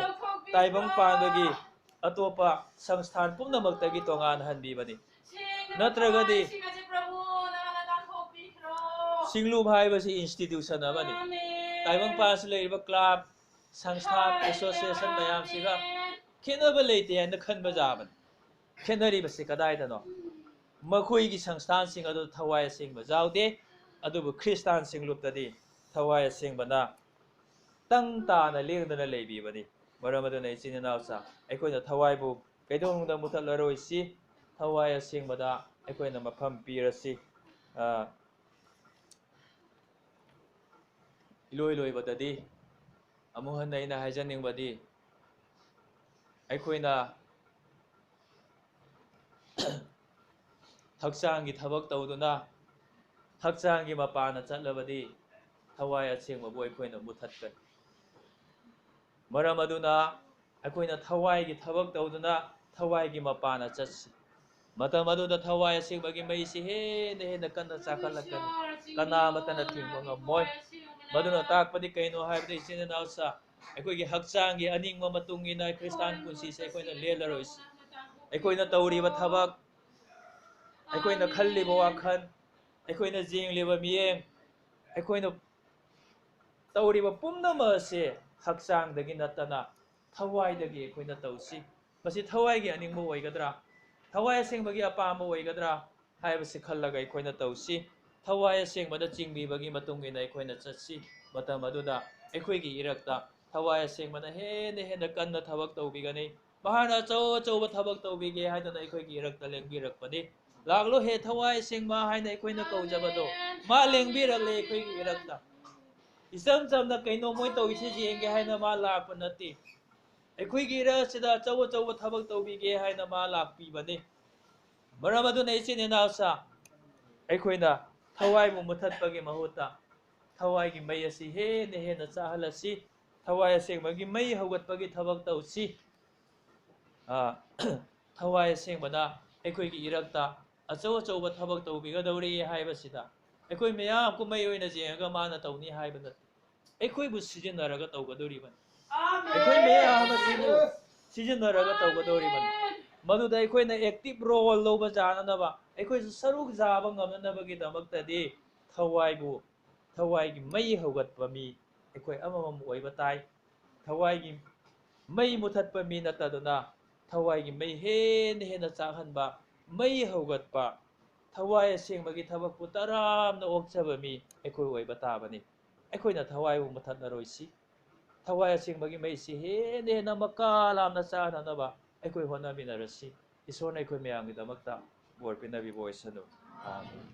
ꯇꯥꯏꯕꯪ ꯄꯥꯟꯕꯒꯤ ꯑꯇꯣꯞꯄ ꯁꯪꯁꯊꯥꯟ ꯄꯨꯝꯅꯃꯛꯇꯒꯤ ꯇꯣꯉꯥꯟꯍꯟꯕꯤꯕꯅꯤ꯫ ꯅꯠꯇ꯭ꯔꯒꯗꯤ ꯁꯤꯡꯂꯨꯞ ꯍꯥꯏꯕꯁꯤ ꯏꯟꯁꯇꯤꯇ꯭ꯌꯨꯁꯟ ꯑꯃꯅꯤ꯫ ꯇꯥꯏꯕꯪ ꯄꯥꯟꯁꯤ ꯂꯩꯔꯤꯕ ꯀ꯭ꯂꯕ, ꯁꯪꯁꯊꯥꯟ, ꯑꯦꯁꯣꯁꯤꯌꯦꯁꯟ ꯃꯌꯥꯝꯁꯤꯒ ꯈꯦꯠꯅꯕ ꯂꯩꯇꯦ ꯍꯥꯏꯅ ꯈꯟꯕ ꯌꯥꯕꯅꯤ꯫ ꯈꯦꯠꯅꯔꯤꯕꯁꯤ ꯀꯗꯥꯏꯗꯅꯣ? ꯃꯈꯣꯏꯒꯤ ꯁꯪꯁꯊꯥꯟꯁꯤꯡ ꯑꯗꯨ ꯊꯋꯥꯏ ꯑꯁꯦꯡꯕ ꯌꯥꯎꯗꯦ, ꯑꯗꯨꯕꯨ ꯈ꯭ꯔꯤꯁꯇꯥꯟ ꯁꯤꯡꯂꯨꯞꯇꯗꯤ ꯊꯋꯥꯏ ꯑꯁꯦꯡꯕꯅ ꯇꯪ ꯇꯥꯅ ꯂꯦꯡꯗꯅ ꯂꯩꯕꯤꯕꯅꯤ꯫ ꯃꯔꯝ ꯑꯗꯨꯅ ꯏꯆꯤꯟ ꯏꯅꯥꯎꯁꯥ, ꯑꯩꯈꯣꯏꯅ ꯊꯋꯥꯏꯕꯨ ꯀꯩꯗꯧꯅꯨꯡꯗ ꯃꯨꯊꯠꯂꯔꯣꯏꯁꯤ, ꯊꯋꯥꯏ ꯑꯁꯦꯡꯕꯗ ꯑꯩꯈꯣꯏꯅ ꯃꯐꯝ ꯄꯤꯔꯁꯤ꯫ ꯑ, ꯏꯂꯣꯏ ꯂꯣꯏꯕꯗꯗꯤ ꯑꯃꯨꯛ ꯍꯟꯅ ꯑꯩꯅ ꯍꯥꯏꯖꯅꯤꯡꯕꯗꯤ, ꯑꯩꯈꯣꯏꯅ ꯍꯛꯆꯥꯡꯒꯤ ꯊꯕꯛ ꯇꯧꯗꯨꯅ ꯍꯛꯆꯥꯡꯒꯤ ꯃꯄꯥꯟꯗ ꯆꯠꯂꯕꯗꯤ ꯊꯋꯥꯏ ꯑꯁꯦꯡꯕꯕꯨ ꯑꯩꯈꯣꯏꯅ ꯃꯨꯊꯠꯀꯅꯤ꯫ ꯃꯔꯝ ꯑꯗꯨꯅ ꯑꯩꯈꯣꯏꯅ ꯊꯋꯥꯏꯒꯤ ꯊꯕꯛ ꯇꯧꯗꯨꯅ ꯊꯋꯥꯏꯒꯤ ꯃꯄꯥꯟꯗ ꯆꯠꯁꯤ꯫ ꯃꯇꯝ ꯑꯗꯨꯗ ꯊꯋꯥꯏ ꯑꯁꯦꯡꯕꯒꯤ ꯃꯩꯁꯤ ꯍꯦꯟꯅ ꯍꯦꯟꯅ ꯀꯟꯅ ꯆꯥꯛꯈꯠꯂꯛꯀꯅꯤ꯫ ꯀꯅꯥ ꯑꯃꯠꯇꯅ ꯊꯤꯡꯕ ꯉꯝꯃꯣꯏ꯫ ꯃꯗꯨꯅ ꯇꯥꯛꯄꯗꯤ ꯀꯩꯅꯣ ꯍꯥꯏꯕꯗ, ꯏꯆꯤꯟ ꯏꯅꯥꯎꯁꯥ, ꯑꯩꯈꯣꯏꯒꯤ ꯍꯛꯆꯥꯡꯒꯤ ꯑꯅꯤꯡꯕ ꯃꯇꯨꯡ ꯏꯟꯅ ꯈ꯭ꯔꯤꯁꯇꯥꯟ ꯄꯨꯟꯁꯤꯁꯦ ꯑꯩꯈꯣꯏꯅ ꯂꯦꯜꯂꯔꯣꯏꯁꯤ꯫ ꯑꯩꯈꯣꯏꯅ ꯇꯧꯔꯤꯕ ꯊꯕꯛ, ꯑꯩꯈꯣꯏꯅ ꯈꯜꯂꯤꯕ ꯋꯥꯈꯜ, ꯑꯩꯈꯣꯏꯅ ꯌꯦꯡꯂꯤꯕ ꯃꯤꯠꯌꯦꯡ, ꯑꯩꯈꯣꯏꯅ ꯇꯧꯔꯤꯕ ꯄꯨꯝꯅꯃꯛ ꯑꯁꯤ ꯍꯛꯆꯥꯡꯗꯒꯤ ꯅꯠꯇꯅ ꯊꯋꯥꯏꯗꯒꯤ ꯑꯩꯈꯣꯏꯅ ꯇꯧꯁꯤ꯫ ꯃꯁꯤ ꯊꯋꯥꯏꯒꯤ ꯑꯅꯤꯡꯕ ꯑꯣꯏꯒꯗ꯭ꯔꯥ? ꯊꯋꯥꯏ ꯑꯁꯦꯡꯕꯒꯤ ꯑꯄꯥꯝꯕ ꯑꯣꯏꯒꯗ꯭ꯔꯥ ꯍꯥꯏꯕꯁꯤ ꯈꯜꯂꯒ ꯑꯩꯈꯣꯏꯅ ꯇꯧꯁꯤ꯫ ꯊꯋꯥꯏ ꯑꯁꯦꯡꯕꯗ ꯆꯤꯡꯕꯤꯕꯒꯤ ꯃꯇꯨꯡ ꯏꯟꯅ ꯑꯩꯈꯣꯏꯅ ꯆꯠꯁꯤ꯫ ꯃꯇꯝ ꯑꯗꯨꯗ ꯑꯩꯈꯣꯏꯒꯤ ꯏꯔꯛꯇ ꯊꯋꯥꯏ ꯑꯁꯦꯡꯕꯅ ꯍꯦꯟꯅ ꯍꯦꯟꯅ ꯀꯟꯅ ꯊꯕꯛ ꯇꯧꯕꯤꯒꯅꯤ꯫ ꯃꯍꯥꯛꯅ ꯑꯆꯧ ꯑꯆꯧꯕ ꯊꯕꯛ ꯇꯧꯕꯤꯒꯦ ꯍꯥꯏꯗꯅ ꯑꯩꯈꯣꯏꯒꯤ ꯏꯔꯛꯇ ꯂꯦꯡꯕꯤꯔꯛꯄꯅꯤ꯫ "ꯂꯥꯛꯂꯣ ꯍꯦ ꯊꯋꯥꯏ ꯑꯁꯦꯡꯕ" ꯍꯥꯏꯅ ꯑꯩꯈꯣꯏꯅ ꯀꯧꯖꯕꯗꯣ ꯃꯥ ꯂꯦꯡꯕꯤꯔꯛꯂꯦ ꯑꯩꯈꯣꯏꯒꯤ ꯏꯔꯛꯇ꯫ ꯏꯆꯝ ꯆꯝꯅ ꯀꯩꯅꯣ ꯃꯣꯏ ꯇꯧꯔꯤꯁꯦ ꯌꯦꯡꯒꯦ ꯍꯥꯏꯅ ꯃꯥ ꯂꯥꯛꯄ ꯅꯠꯇꯦ꯫ ꯑꯩꯈꯣꯏꯒꯤ ꯏꯔꯛ ꯑꯁꯤꯗ ꯑꯆꯧ ꯑꯆꯧꯕ ꯊꯕꯛ ꯇꯧꯕꯤꯒꯦ ꯍꯥꯏꯅ ꯃꯥ ꯂꯥꯛꯄꯤꯕꯅꯤ꯫ ꯃꯔꯝ ꯑꯗꯨꯅ ꯏꯆꯤꯟ ꯏꯅꯥꯎꯁꯥ, ꯑꯩꯈꯣꯏꯅ ꯊꯋꯥꯏꯕꯨ ꯃꯨꯊꯠꯄꯒꯤ ꯃꯍꯨꯠꯇ ꯊꯋꯥꯏꯒꯤ ꯃꯩ ꯑꯁꯤ ꯍꯦꯟꯅ ꯍꯦꯟꯅ ꯆꯥꯍꯜꯂꯁꯤ꯫ ꯊꯋꯥꯏ ꯑꯁꯦꯡꯕꯒꯤ ꯃꯩ ꯍꯧꯒꯠꯄꯒꯤ ꯊꯕꯛ ꯇꯧꯁꯤ꯫ ꯑ, ꯊꯋꯥꯏ ꯑꯁꯦꯡꯕꯅ ꯑꯩꯈꯣꯏꯒꯤ ꯏꯔꯛꯇ ꯑꯆꯧ ꯑꯆꯧꯕ ꯊꯕꯛ ꯇꯧꯕꯤꯒꯗꯧꯔꯤ ꯍꯥꯏꯕꯁꯤꯗ ꯑꯩꯈꯣꯏ ꯃꯌꯥꯝ ꯀꯨꯝꯍꯩ ꯑꯣꯏꯅ ꯌꯦꯡꯉꯒ ꯃꯥꯅ ꯇꯧꯅꯤ ꯍꯥꯏꯕ ꯅꯠꯇꯦ꯫ ꯑꯩꯈꯣꯏꯕꯨ ꯁꯤꯖꯤꯟꯅꯔꯒ ꯇꯧꯒꯗꯧꯔꯤꯕꯅꯤ꯫ ꯑꯩꯈꯣꯏ ꯃꯌꯥꯝ ꯑꯁꯤꯕꯨ ꯁꯤꯖꯤꯟꯅꯔꯒ ꯇꯧꯒꯗꯧꯔꯤꯕꯅꯤ꯫ ꯃꯗꯨꯗ ꯑꯩꯈꯣꯏꯅ active role ꯂꯧꯕ ꯌꯥꯅꯅꯕ, ꯑꯩꯈꯣꯏꯁꯨ ꯁꯔꯨꯛ ꯌꯥꯕ ꯉꯝꯅꯅꯕꯒꯤꯗꯃꯛꯇꯗꯤ ꯊꯋꯥꯏꯕꯨ, ꯊꯋꯥꯏꯒꯤ ꯃꯩ ꯍꯧꯒꯠꯄ ꯃꯤ ꯑꯩꯈꯣꯏ ꯑꯃꯃꯝ ꯑꯣꯏꯕ ꯇꯥꯏ꯫ ꯊꯋꯥꯏꯒꯤ ꯃꯩ ꯃꯨꯊꯠꯄ ꯃꯤ ꯅꯠꯇꯗꯨꯅ ꯊꯋꯥꯏꯒꯤ ꯃꯩ ꯍꯦꯟꯅ ꯍꯦꯟꯅ ꯆꯥꯛꯍꯟꯕ, ꯃꯩ ꯍꯧꯒꯠꯄ, ꯊꯋꯥꯏ ꯑꯁꯦꯡꯕꯒꯤ ꯊꯕꯛꯄꯨ ꯇꯔꯥꯝꯅ ꯑꯣꯛꯆꯕ ꯃꯤ ꯑꯩꯈꯣꯏ ꯑꯣꯏꯕ ꯇꯥꯕꯅꯤ꯫ ꯑꯩꯈꯣꯏꯅ ꯊꯋꯥꯏꯕꯨ ꯃꯨꯊꯠꯂꯔꯣꯏꯁꯤ꯫ ꯊꯋꯥꯏ ꯑꯁꯦꯡꯕꯒꯤ ꯃꯩꯁꯤ ꯍꯦꯟꯅ ꯍꯦꯟꯅ ꯃꯀꯥ ꯂꯥꯝꯅ ꯆꯥꯅꯅꯕ ꯑꯩꯈꯣꯏ ꯍꯣꯠꯅꯃꯤꯟꯅꯔꯁꯤ꯫ ꯏꯁꯣꯔꯅ ꯑꯩꯈꯣꯏ ꯃꯌꯥꯝꯒꯤꯗꯃꯛꯇ ꯕꯣꯔ ꯄꯤꯅꯕꯤꯕ ꯑꯣꯏꯁꯅꯨ꯫ ꯑꯥꯃꯦꯟ꯫